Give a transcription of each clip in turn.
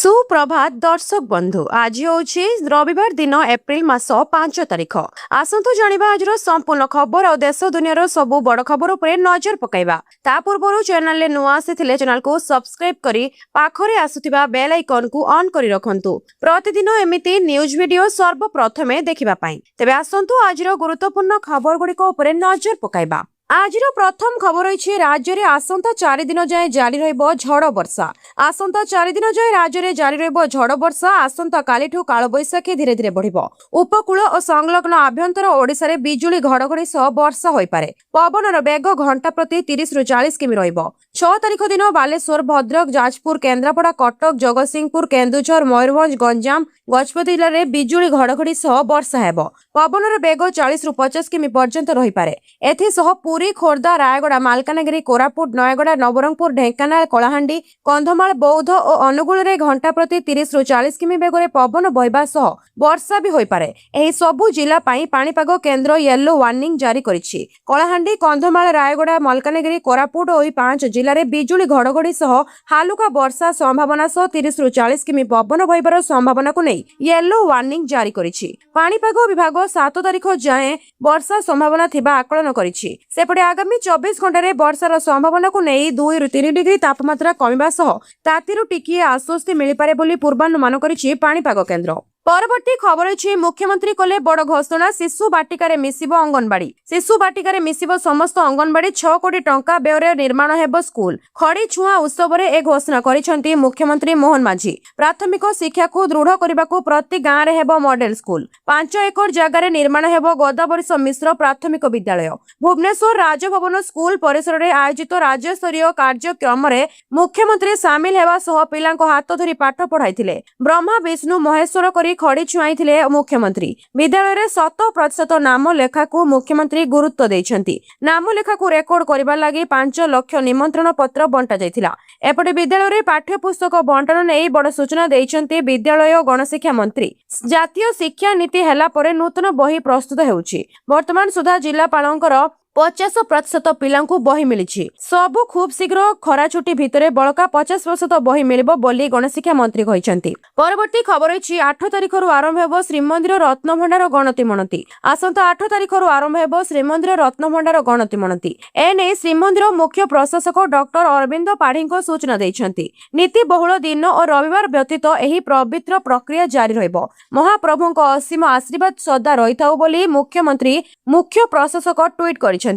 ସୁପ୍ରଭାତ ଦର୍ଶକ ବନ୍ଧୁ। ଆଜି ହେଉଛି ରବିବାର ଦିନ, ଏପ୍ରିଲ ମାସ 5 ତାରିଖ। ଆସନ୍ତୁ ଜାଣିବା ଆଜିର ସମ୍ପୂର୍ଣ୍ଣ ଖବର ଆଉ ଦେଶ ଦୁନିଆର ସବୁ ବଡ଼ ଖବର ଉପରେ ନଜର ପକାଇବା। ତା ପୂର୍ବରୁ ଚ୍ୟାନେଲରେ ନୂଆ ଆସିଥିଲେ ଚ୍ୟାନେଲକୁ ସବସ୍କ୍ରାଇବ କରି ପାଖରେ ଆସୁଥିବା ବେଲ୍ ଆଇକନକୁ ଅନ୍ କରି ରଖନ୍ତୁ, ପ୍ରତିଦିନ ଏମିତି ନ୍ୟୁଜ୍ ଭିଡିଓ ସର୍ବପ୍ରଥମେ ଦେଖିବା ପାଇଁ। ତେବେ ଆସନ୍ତୁ ଆଜିର ଗୁରୁତ୍ୱପୂର୍ଣ୍ଣ ଖବର ଗୁଡ଼ିକ ଉପରେ ନଜର ପକାଇବା। ଆଜିର ପ୍ରଥମ ଖବର ରହିଛି, ରାଜ୍ୟରେ ଆସନ୍ତା 4 ଦିନ ଯାଏଁ ଜାରି ରହିବ ଝଡ଼ ବର୍ଷା। ଆସନ୍ତା 4 ଦିନ ଯାଏଁ ରାଜ୍ୟରେ ଜାରି ରହିବ ଝଡ଼ ବର୍ଷା। ଆସନ୍ତା କାଲିଠୁ କାଳବୈଶାଖୀ ଧୀରେ ଧୀରେ ବଢିବ। ଉପକୂଳ ଓ ସଂଲଗ୍ନ ଆଭ୍ୟନ୍ତର ଓଡ଼ିଶାରେ ବିଜୁଳି ଘଡ଼ଘଡ଼ି ସହ ବର୍ଷା ହୋଇପାରେ। ପବନର ବେଗ ଘଣ୍ଟା ପ୍ରତି 30ରୁ 40 କିମି ରହିବ। 6 ତାରିଖ ଦିନ ବାଲେଶ୍ୱର, ଭଦ୍ରକ, ଯାଜପୁର, କେନ୍ଦ୍ରାପଡ଼ା, କଟକ, ଜଗତସିଂହପୁର, କେନ୍ଦୁଝର, ମୟୂରଭଞ୍ଜ, ଗଞ୍ଜାମ, ଗଜପତି ଜିଲ୍ଲାରେ ବିଜୁଳି ଘଡ଼ଘଡ଼ି ସହ ବର୍ଷା ହେବ। ପବନର ବେଗ 40ରୁ 50 କିମି ପର୍ଯ୍ୟନ୍ତ ରହିପାରେ। ଏଥିସହ ପୁରୀ, ଖୋର୍ଦ୍ଧା, ରାୟଗଡ଼ା, ମାଲକାନଗିରି, କୋରାପୁଟ, ନୟାଗଡ଼, ନବରଙ୍ଗପୁର, ଢେଙ୍କାନାଳ, କଳାହାଣ୍ଡି, କନ୍ଧମାଳ, ବୌଦ୍ଧ ଓ ଅନୁଗୁଳରେ ଘଣ୍ଟା ପ୍ରତି 30ରୁ 40 କିମି ବେଗରେ ପବନ ବହିବା ସହ ବର୍ଷା ବି ହୋଇପାରେ। ଏହି ସବୁ ଜିଲ୍ଲା ପାଇଁ ପାଣିପାଗ କେନ୍ଦ୍ର ୟେଲୋ ୱାର୍ଣ୍ଣିଂ ଜାରି କରିଛି। କଳାହାଣ୍ଡି, କନ୍ଧମାଳ, ରାୟଗଡ଼ା, ମାଲକାନଗିରି, କୋରାପୁଟ ଓ ଏହି ପାଞ୍ଚ ଜିଲ୍ଲାରେ ବିଜୁଳି ଘଡ଼ଘଡ଼ି ସହ ହାଲୁକା ବର୍ଷା ସମ୍ଭାବନା ସହ 30ରୁ 40 କିମି ପବନ ବହିବାର ସମ୍ଭାବନାକୁ ନେଇ ୟେଲୋ ୱାର୍ଣ୍ଣିଂ ଜାରି କରିଛି। ପାଣିପାଗ ବିଭାଗ 7 ତାରିଖ ଯାଏଁ ବର୍ଷା ସମ୍ଭାବନା ଥିବା ଆକଳନ କରିଛି। ସେପଟେ ଆଗାମୀ 24 ଘଣ୍ଟାରେ ବର୍ଷାର ସମ୍ଭାବନାକୁ ନେଇ 2ରୁ 3 ଡିଗ୍ରୀ ତାପମାତ୍ରା କମିବା ସହ ତାତିରୁ ଟିକିଏ ଆଶ୍ୱସ୍ତି ମିଳିପାରେ ବୋଲି ପୂର୍ବାନୁମାନ କରିଛି ପାଣିପାଗ କେନ୍ଦ୍ର। ପରବର୍ତ୍ତୀ ଖବର ଅଛି, ମୁଖ୍ୟମନ୍ତ୍ରୀ କଲେ ବଡ ଘୋଷଣା, ଶିଶୁ ବାଟିକାରେ ମିଶିବ ଅଙ୍ଗନବାଡି। ଶିଶୁ ବାଟିକାରେ ମିଶିବ ସମସ୍ତ ଅଙ୍ଗନବାଡି। 6 କୋଟି ଟଙ୍କା ବ୍ୟୟରେ ନିର୍ମାଣ ହେବ ସ୍କୁଲ। ଖଡି ଛୁଆଁ ଉତ୍ସବରେ ଏ ଘୋଷଣା କରିଛନ୍ତି ମୁଖ୍ୟମନ୍ତ୍ରୀ ମୋହନ ମାଝୀ। ପ୍ରାଥମିକ ଶିକ୍ଷାକୁ ଦୃଢ କରିବାକୁ ପ୍ରତି ଗାଁରେ ହେବ ମଡେଲ ସ୍କୁଲ। 5 ଏକର ଜାଗାରେ ନିର୍ମାଣ ହେବ ଗୋଦାବରୀଶ ମିଶ୍ର ପ୍ରାଥମିକ ବିଦ୍ୟାଳୟ। ଭୁବନେଶ୍ୱର ରାଜଭବନ ସ୍କୁଲ ପରିସରରେ ଆୟୋଜିତ ରାଜ୍ୟସ୍ତରୀୟ କାର୍ଯ୍ୟକ୍ରମରେ ମୁଖ୍ୟମନ୍ତ୍ରୀ ସାମିଲ ହେବା ସହ ପିଲାଙ୍କ ହାତ ଧରି ପାଠ ପଢାଇଥିଲେ। ବ୍ରହ୍ମା, ବିଷ୍ଣୁ, ମହେଶ୍ୱର କରି ଖଡି ଛୁଆଇଥିଲେ ମୁଖ୍ୟମନ୍ତ୍ରୀ। ବିଦ୍ୟାଳୟରେ 100% ନାମ ଲେଖାକୁ ମୁଖ୍ୟମନ୍ତ୍ରୀ ଗୁରୁତ୍ୱ ଦେଇଛନ୍ତି। ନାମ ଲେଖାକୁ ରେକର୍ଡ କରିବା ଲାଗି 5 ଲକ୍ଷ ନିମନ୍ତ୍ରଣ ପତ୍ର ବଣ୍ଟା ଯାଇଥିଲା। ଏପଟେ ବିଦ୍ୟାଳୟରେ ପାଠ୍ୟ ପୁସ୍ତକ ବଣ୍ଟନ ନେଇ ବଡ ସୂଚନା ଦେଇଛନ୍ତି ବିଦ୍ୟାଳୟ ଓ ଗଣଶିକ୍ଷା ମନ୍ତ୍ରୀ। ଜାତୀୟ ଶିକ୍ଷା ନୀତି ହେଲା ପରେ ନୂତନ ବହି ପ୍ରସ୍ତୁତ ହେଉଛି। ବର୍ତ୍ତମାନ ସୁଦ୍ଧା ଜିଲ୍ଲାପାଳଙ୍କର 50% ପିଲାଙ୍କୁ ବହି ମିଳିଛି। ସବୁ ଖୁବ୍ ଶୀଘ୍ର ଖରା ଛୁଟି ଭିତରେ ବଳକା 50% ବହି ମିଳିବ ବୋଲି ଗଣଶିକ୍ଷା ମନ୍ତ୍ରୀ କହିଛନ୍ତି। ପରବର୍ତ୍ତୀ ଖବର ଅଛି, 8 ତାରିଖରୁ ଆରମ୍ଭ ହେବ ଶ୍ରୀମନ୍ଦିର ରତ୍ନଭଣ୍ଡାର ଗଣତି ମଣତି। ଆସନ୍ତା 8 ତାରିଖରୁ ଆରମ୍ଭ ହେବ ଶ୍ରୀମନ୍ଦିର ରତ୍ନଭଣ୍ଡାର ଗଣତି ମଣତି। ଏନେଇ ଶ୍ରୀମନ୍ଦିର ମୁଖ୍ୟ ପ୍ରଶାସକ ଡକ୍ଟର ଅରବିନ୍ଦ ପାଢୀଙ୍କ ସୂଚନା ଦେଇଛନ୍ତି। ନୀତି ବହୁଳ ଦିନ ଓ ରବିବାର ବ୍ୟତୀତ ଏହି ପବିତ୍ର ପ୍ରକ୍ରିୟା ଜାରି ରହିବ। ମହାପ୍ରଭୁଙ୍କ ଅସୀମ ଆଶୀର୍ବାଦ ସଦା ରହିଥାଉ ବୋଲି ମୁଖ୍ୟମନ୍ତ୍ରୀ, ମୁଖ୍ୟ ପ୍ରଶାସକ ଟ୍ୱିଟ୍ କରିଛନ୍ତି।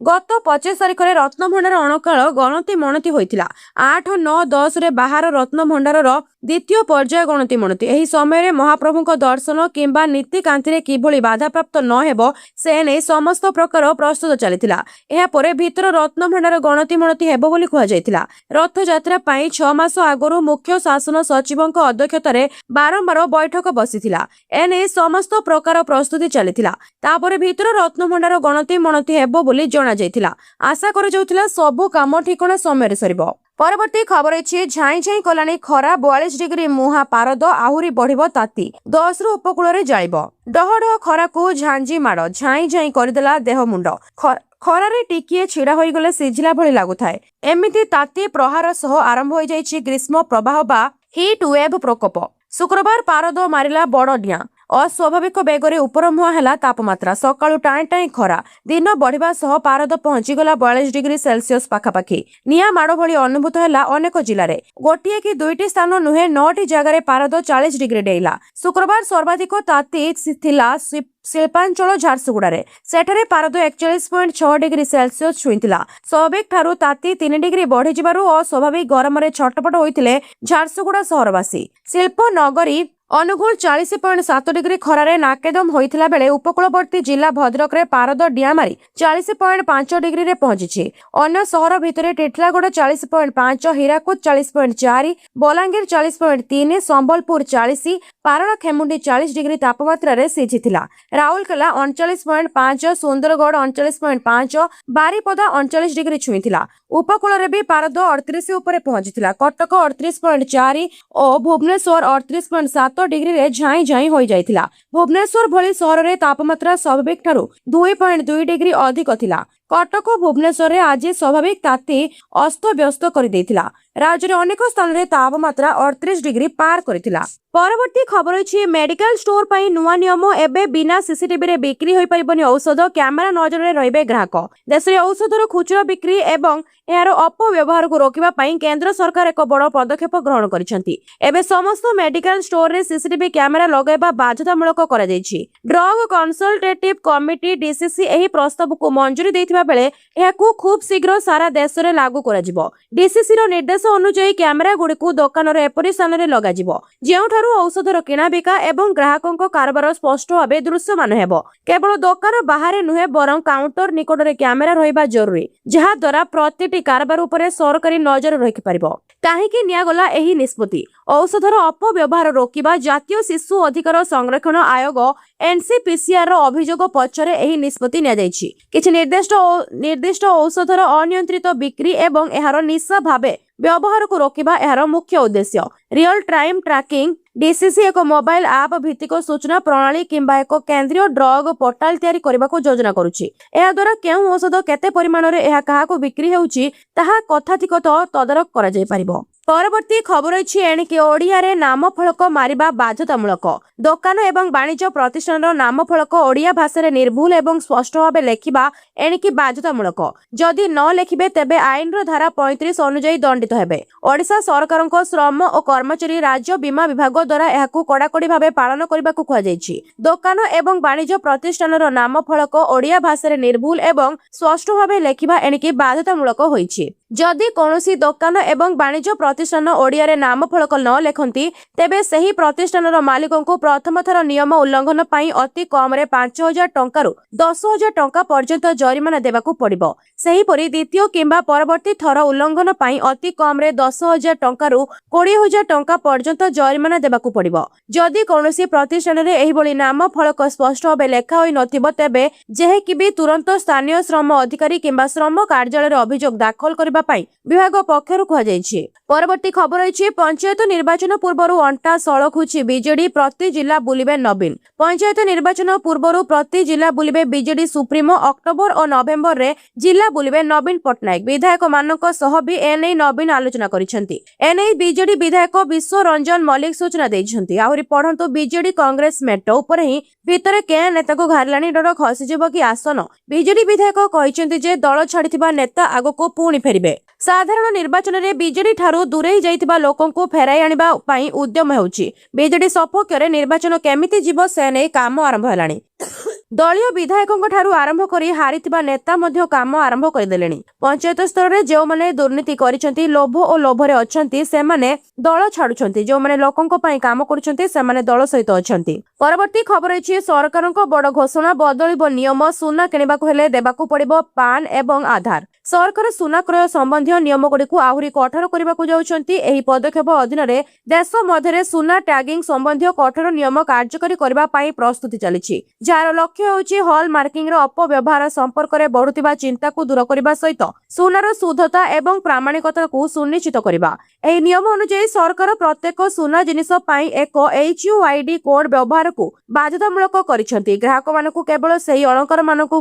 ଗତ 25 ତାରିଖରେ ରତ୍ନଭଣ୍ଡାର ଅଣକାଳ ଗଣତି ମଣତି ହୋଇଥିଲା। 8, 9, 10ରେ ବାହାର ରତ୍ନଭଣ୍ଡାରର ଦ୍ୱିତୀୟ ପର୍ଯ୍ୟାୟ ଗଣତି ମଣତି। ଏହି ସମୟରେ ମହାପ୍ରଭୁଙ୍କ ଦର୍ଶନ କିମ୍ବା ନୀତିକାନ୍ତିରେ କିଭଳି ବାଧାପ୍ରାପ୍ତ ନ ହେବ, ସେ ନେଇ ସମସ୍ତ ପ୍ରକାର ପ୍ରସ୍ତୁତ ଚାଲିଥିଲା। ଏହାପରେ ଭିତର ରତ୍ନଭଣ୍ଡାର ଗଣତି ମଣତି ହେବ ବୋଲି କୁହାଯାଇଥିଲା। ରଥଯାତ୍ରା ପାଇଁ 6 ମାସ ଆଗରୁ ମୁଖ୍ୟ ଶାସନ ସଚିବଙ୍କ ଅଧ୍ୟକ୍ଷତାରେ ବାରମ୍ବାର ବୈଠକ ବସିଥିଲା। ଏନେଇ ସମସ୍ତ ପ୍ରକାର ପ୍ରସ୍ତୁତି ଚାଲିଥିଲା। ତାପରେ ଭିତର ରତ୍ନଭଣ୍ଡାର ଗଣତି ମଣତି ହେବ ବୋଲି ଜଣାଯାଇଥିଲା। ଆଶା କରାଯାଉଥିଲା, ସବୁ କାମ ଠିକଣା ସମୟରେ ସରିବ। ପରବର୍ତ୍ତୀ ଖବର ଅଛି, ଝାଇଁ ଝାଇଁ କଲାଣି ଖରା। 42 ଡିଗ୍ରୀ ମୁହାଁ ପାରଦ, ଆହୁରି ବଢିବ ତାତି, 10ରୁ ଉପକୂଳରେ ଜାଳିବ। ଡହ ଡହ ଖରାକୁ ଝାଞ୍ଜି ମାଡ଼, ଝାଇଁ ଝାଇଁ କରିଦେଲା ଦେହ ମୁଣ୍ଡ। ଖରାରେ ଟିକିଏ ଛିଡା ହୋଇଗଲେ ସିଝିଲା ଭଳି ଲାଗୁଥାଏ। ଏମିତି ତାତି ପ୍ରହାର ସହ ଆରମ୍ଭ ହୋଇଯାଇଛି ଗ୍ରୀଷ୍ମ ପ୍ରବାହ ବା ହିଟ୍ ୱେଭ୍ ପ୍ରକୋପ। ଶୁକ୍ରବାର ପାରଦ ମାରିଲା ବଡ଼ ଡିଆଁ। ଅସ୍ୱାଭାବିକ ବେଗରେ ଉପରମୁହାଁ ହେଲା ତାପମାତ୍ରା। ସକାଳୁ ଟାଇଁ ଟାଇଁ ଖରା। ଦିନ ବଢିବା ସହ ପାରଦ ପହଞ୍ଚିଗଲା 42 ଡିଗ୍ରୀ ସେଲସିୟସ ପାଖାପାଖି। ନିଆଁ ମାଡ଼ ଭଳି ଅନୁଭୂତ ହେଲା ଅନେକ ଜିଲ୍ଲାରେ। ଗୋଟିଏ କି ଦୁଇଟି ସ୍ଥାନ ନୁହେଁ, ନଅଟି ଜାଗାରେ ପାରଦ 40 ଡିଗ୍ରୀ ଡେଇଁଲା। ଶୁକ୍ରବାର ସର୍ବାଧିକ ତାତି ଥିଲା ଶିଳ୍ପାଞ୍ଚଳ ଝାରସୁଗୁଡ଼ାରେ। ସେଠାରେ ପାରଦ 41.6 ଡିଗ୍ରୀ ସେଲସିୟସ ଛୁଇଁଥିଲା। ସ୍ୱାଭାବିକ ଠାରୁ ତାତି 3 ଡିଗ୍ରୀ ବଢିଯିବାରୁ ଅସ୍ୱାଭାବିକ ଗରମରେ ଛଟପଟ ହୋଇଥିଲେ ଝାରସୁଗୁଡ଼ା ସହରବାସୀ। ଶିଳ୍ପ ନଗରୀ ଅନୁଗୁଳ 40.7 ଡିଗ୍ରୀ ଖରାରେ ନାକେଦମ ହୋଇଥିଲା ବେଳେ ଉପକୂଳବର୍ତ୍ତୀ ଜିଲ୍ଲା ଭଦ୍ରକରେ ପାରଦ ଡିଆଁ ମାରି 40.5 ଡିଗ୍ରୀରେ ପହଞ୍ଚିଛି। ଅନ୍ୟ ସହର ଭିତରେ ଟିଟିଲାଗଡ଼ 40.5, ହୀରାକୁଦ 40.4, ବଲାଙ୍ଗୀର 40.3, ସମ୍ବଲପୁର 40, ପାରଳାଖେମୁଣ୍ଡି 40 ଡିଗ୍ରୀ ତାପମାତ୍ରାରେ ସିଝିଥିଲା। ରାଉରକେଲା 39.5, ସୁନ୍ଦରଗଡ଼ 39.5, ବାରିପଦା 39 ଡିଗ୍ରୀ ଛୁଇଁଥିଲା। ଉପକୂଳରେ ବି ପାରଦ 38 ଉପରେ ପହଞ୍ଚିଥିଲା। କଟକ 38.4 ଓ ଭୁବନେଶ୍ୱର 38.7 ଡିଗ୍ରୀରେ ଝାଇଁ ଝାଇଁ ହୋଇଯାଇଥିଲା। ଭୁବନେଶ୍ୱର ଭଳି ସହରରେ ତାପମାତ୍ରା ସ୍ୱାଭାବିକ ଠାରୁ 2.2 ଡିଗ୍ରୀ ଅଧିକ ଥିଲା। କଟକ ଓ ଭୁବନେଶ୍ୱରରେ ଆଜି ସ୍ୱାଭାବିକ ତାତି ଅସ୍ତବ୍ୟସ୍ତ କରିଦେଇଥିଲା। ରାଜ୍ୟରେ ଅନେକ ସ୍ଥାନରେ ତାପମାତ୍ରା 38 ଡିଗ୍ରୀ ପାର କରିଥିଲା। ପରବର୍ତ୍ତୀ ଖବର ଅଛି, ମେଡିକାଲ ଷ୍ଟୋର ପାଇଁ ନୂଆ ନିୟମ। ଏବେ ବିନା ସିସିଟିଭିରେ ବିକ୍ରି ହୋଇପାରିବନି ଔଷଧ, କ୍ୟାମେରା ନଜରରେ ରହିବେ ଗ୍ରାହକ। ଦେଶରେ ଔଷଧର ଖୁଚୁରା ବିକ୍ରି ଏବଂ ଏହାର ଅପବ୍ୟବହାରକୁ ରୋକିବା ପାଇଁ କେନ୍ଦ୍ର ସରକାର ଏକ ବଡ଼ ପଦକ୍ଷେପ ଗ୍ରହଣ କରିଛନ୍ତି। ଏବେ ସମସ୍ତ ମେଡିକାଲ ଷ୍ଟୋରରେ ସିସିଟିଭି କ୍ୟାମେରା ଲଗାଇବା ବାଧ୍ୟତାମୂଳକ କରାଯାଇଛି। ଡ୍ରଗ କନସଲଟେଟିଭ କମିଟି ଡିସିସି ଏହି ପ୍ରସ୍ତାବକୁ ମଞ୍ଜୁରୀ ଦେଇଥିବା ବେଳେ ଏହାକୁ ଖୁବ୍ ଶୀଘ୍ର ସାରା ଦେଶରେ ଲାଗୁ କରାଯିବ। ଡିସିସିର ନିର୍ଦ୍ଦେଶ ଅନୁଯାୟୀ, କ୍ୟାମେରା ଗୁଡ଼ିକୁ ଦୋକାନର ଏପରି ସ୍ଥାନରେ ଲଗାଯିବ, ଯେଉଁଠାରୁ ଔଷଧର କିଣାବିକା ଏବଂ ଗ୍ରାହକଙ୍କ କାରବାର ସ୍ପଷ୍ଟ ଭାବେ ଦୃଶ୍ୟମାନ ହେବ। କେବଳ ଦୋକାନ ବାହାରେ ନୁହେଁ, ବରଂ କାଉଣ୍ଟର ନିକଟରେ କ୍ୟାମେରା ରହିବା ଜରୁରୀ, ଯାହାଦ୍ୱାରା ପ୍ରତିଟି କାରବାର ଉପରେ ସରକାରୀ ନଜର ରଖିପାରିବ। କାହିଁକି ନିଆଗଲା ଏହି ନିଷ୍ପତ୍ତି? ଔଷଧର ଅପବ୍ୟବହାର ରୋକିବା। ଜାତୀୟ ଶିଶୁ ଅଧିକାର ସଂରକ୍ଷଣ ଆୟୋଗ ଏନସିପିସିଆର ର ଅଭିଯୋଗ ପଛରେ ଏହି ନିଷ୍ପତ୍ତି ନିଆଯାଇଛି। କିଛି ନିର୍ଦ୍ଦିଷ୍ଟ ଔଷଧର ଅନିୟନ୍ତ୍ରିତ ବିକ୍ରି ଏବଂ ଏହାର ନିଶା ଭାବେ ବ୍ୟବହାରକୁ ରୋକିବା ଏହାର ମୁଖ୍ୟ ଉଦ୍ଦେଶ୍ୟ। Real time tracking. DCC ଏକ ମୋବାଇଲ ଆପ୍ ଭିତ୍ତିକ ସୂଚନା ପ୍ରଣାଳୀ କିମ୍ବା ଏକ କେନ୍ଦ୍ରୀୟ ଡ୍ରଗ ପୋର୍ଟାଲ ତିଆରି କରିବାକୁ ଯୋଜନା କରୁଛି। ଏହାଦ୍ୱାରା କେଉଁ ଔଷଧ, କେତେ ପରିମାଣରେ, ଏହା କାହାକୁ ବିକ୍ରି ହେଉଛି, ତାହା କଥାଧିକତ ତଦାରଖ କରାଯାଇପାରିବ। ପରବର୍ତ୍ତୀ ଖବର ଅଛି, ଏଣିକି ଓଡ଼ିଆରେ ନାମଫଳକ ମାରିବା ବାଧ୍ୟତାମୂଳକ। ଦୋକାନ ଏବଂ ବାଣିଜ୍ୟ ପ୍ରତିଷ୍ଠାନର ନାମଫଳକ ଓଡ଼ିଆ ଭାଷାରେ ନିର୍ଭୁଲ ଏବଂ ସ୍ପଷ୍ଟ ଭାବେ ଲେଖିବା ଏଣିକି ବାଧ୍ୟତାମୂଳକ। ଯଦି ନ ଲେଖିବେ, ତେବେ ଆଇନର ଧାରା 35 ଅନୁଯାୟୀ ଦଣ୍ଡିତ ହେବେ। ଓଡ଼ିଶା ସରକାରଙ୍କ ଶ୍ରମ ଓ କର୍ମଚାରୀ ରାଜ୍ୟ ବୀମା ବିଭାଗ ଦ୍ୱାରା ଏହାକୁ କଡ଼ାକଡ଼ି ଭାବେ ପାଳନ କରିବାକୁ କୁହାଯାଇଛି। ଦୋକାନ ଏବଂ ବାଣିଜ୍ୟ ପ୍ରତିଷ୍ଠାନର ନାମଫଳକ ଓଡ଼ିଆ ଭାଷାରେ ନିର୍ଭୁଲ ଏବଂ ସ୍ପଷ୍ଟ ଭାବେ ଲେଖିବା ଏଣିକି ବାଧ୍ୟତାମୂଳକ ହୋଇଛି। ଯଦି କୌଣସି ଦୋକାନ ଏବଂ ବାଣିଜ୍ୟ ପ୍ରତିଷ୍ଠାନ ଓଡ଼ିଆରେ ନାମଫଳକ ନ ଲେଖନ୍ତି, ତେବେ ସେହି ପ୍ରତିଷ୍ଠାନର ମାଲିକଙ୍କୁ ପ୍ରଥମ ଥର ନିୟମ ଉଲ୍ଲଂଘନ ପାଇଁ ଅତି କମରେ 5,000 ଟଙ୍କାରୁ 10,000 ଟଙ୍କା ପର୍ଯ୍ୟନ୍ତ ଜରିମାନା ଦେବାକୁ ପଡ଼ିବ। ସେହିପରି ଦ୍ୱିତୀୟ କିମ୍ବା ପରବର୍ତ୍ତୀ ଥର ଉଲ୍ଲଂଘନ ପାଇଁ ଅତି କମରେ 10,000 ଟଙ୍କାରୁ 20,000 ଟଙ୍କା ପର୍ଯ୍ୟନ୍ତ ଜରିମାନା ଦେବାକୁ ପଡ଼ିବ। ଯଦି କୌଣସି ପ୍ରତିଷ୍ଠାନରେ ଏହିଭଳି ନାମ ଫଳକ ସ୍ପଷ୍ଟ ଭାବେ ଲେଖା ହୋଇନଥିବ, ତେବେ ଯେହେକି ବି ତୁରନ୍ତ ସ୍ଥାନୀୟ ଶ୍ରମ ଅଧିକାରୀ କିମ୍ବା ଶ୍ରମ କାର୍ଯ୍ୟାଳୟରେ ଅଭିଯୋଗ ଦାଖଲ କରିବା ପାଇଁ ବିଭାଗ ପକ୍ଷରୁ କୁହାଯାଇଛି। ପରବର୍ତ୍ତୀ ଖବର ରହିଛି, ପଞ୍ଚାୟତ ନିର୍ବାଚନ ପୂର୍ବରୁ ଅଣ୍ଟା ସଳଖୁଛି ବିଜେଡି, ପ୍ରତି ଜିଲ୍ଲା ବୁଲିବେ ନବୀନ। ପଞ୍ଚାୟତ ନିର୍ବାଚନ ପୂର୍ବରୁ ପ୍ରତି ଜିଲ୍ଲା ବୁଲିବେ ବିଜେଡି ସୁପ୍ରିମୋ। ଅକ୍ଟୋବର ଓ ନଭେମ୍ବରରେ ଜିଲ୍ଲା ବୁଲିବେ ନବୀନ ପଟ୍ଟନାୟକ। ବିଧାୟକମାନଙ୍କ ସହ ବି ଏନେଇ ନବୀନ ଆଲୋଚନା କରିଛନ୍ତି। ଏନେଇ ବିଜେଡି ବିଧାୟକ ବିଶ୍ୱ ରଞ୍ଜନ ମଲ୍ଲିକ ସୂଚନା ଦେଇଛନ୍ତି। ଆହୁରି ପଢନ୍ତୁ, ବିଜେଡି କଂଗ୍ରେସ ମେଣ୍ଟ ଉପରେ ହିଁ ଭିତରେ କେଁ ନେତାକୁ ଘାରିଲାଣି ଡର, ଖସିଯିବ କି ଆସନ? ବିଜେଡି ବିଧାୟକ କହିଛନ୍ତି ଯେ ଦଳ ଛାଡିଥିବା ନେତା ଆଗକୁ ପୁଣି ଫେରିବେ। ସାଧାରଣ ନିର୍ବାଚନରେ ବିଜେଡି ଠାରୁ ଦୂରେଇ ଯାଇଥିବା ଲୋକଙ୍କୁ ଫେରାଇ ଆଣିବା ପାଇଁ ଉଦ୍ୟମ ହେଉଛି। ବିଜେଡି ସପକ୍ଷରେ ନିର୍ବାଚନ କେମିତି ଯିବ, ସେ ନେଇ କାମ ଆରମ୍ଭ ହେଲାଣି। ଦଳୀୟ ବିଧାୟକଙ୍କ ଠାରୁ ଆରମ୍ଭ କରି ହାରିଥିବା ନେତା ମଧ୍ୟ କାମ ଆରମ୍ଭ କରିଦେଲେଣି। ପଞ୍ଚାୟତ ସ୍ତରରେ ଯେଉଁମାନେ ଦୁର୍ନୀତି କରିଛନ୍ତି, ଲୋଭ ଓ ଲୋଭରେ ଅଛନ୍ତି, ସେମାନେ ଦଳ ଛାଡୁଛନ୍ତି। ଯେଉଁମାନେ ଲୋକଙ୍କ ପାଇଁ କାମ କରୁଛନ୍ତି, ସେମାନେ ଦଳ ସହିତ ଅଛନ୍ତି। ପରବର୍ତ୍ତୀ ଖବର ଅଛି, ସରକାରଙ୍କ ବଡ ଘୋଷଣା, ବଦଳିବ ନିୟମ, ସୁନା କିଣିବାକୁ ହେଲେ ଦେବାକୁ ପଡିବ ପାନ୍ ଏବଂ ଆଧାର। ସରକାର ସୁନା କ୍ରୟ ସମ୍ବନ୍ଧୀୟ ନିୟମଗୁଡ଼ିକୁ ଆହୁରି କଠୋର କରିବାକୁ ଯାଉଛନ୍ତି। ଏହି ପଦକ୍ଷେପ ଅଧୀନରେ ଦେଶ ମଧ୍ୟରେ ସୁନା ଟ୍ୟାଗିଂ ସମ୍ବନ୍ଧୀୟ କଠୋର ନିୟମ କାର୍ଯ୍ୟକାରୀ କରିବା ପାଇଁ ପ୍ରସ୍ତୁତି ଚାଲିଛି, ଯାହାର ଲକ୍ଷ୍ୟ ହେଉଛି ହଲ୍ ମାର୍କିଂର ଅପବ୍ୟବହାର ସମ୍ପର୍କରେ ବଢୁଥିବା ଚିନ୍ତାକୁ ଦୂର କରିବା ସହିତ ସୁନାର ଶୁଦ୍ଧତା ଏବଂ ପ୍ରାମାଣିକତାକୁ ସୁନିଶ୍ଚିତ କରିବା। ଏହି ନିୟମ ଅନୁଯାୟୀ, ସରକାର ପ୍ରତ୍ୟେକ ସୁନା ଜିନିଷ ପାଇଁ ଏକ ଏଚୟୁଆଇଡି କୋଡ୍ ବ୍ୟବହାରକୁ ବାଧ୍ୟତାମୂଳକ କରିଛନ୍ତି। ଗ୍ରାହକମାନଙ୍କୁ କେବଳ ସେହି ଅଳଙ୍କାରମାନଙ୍କୁ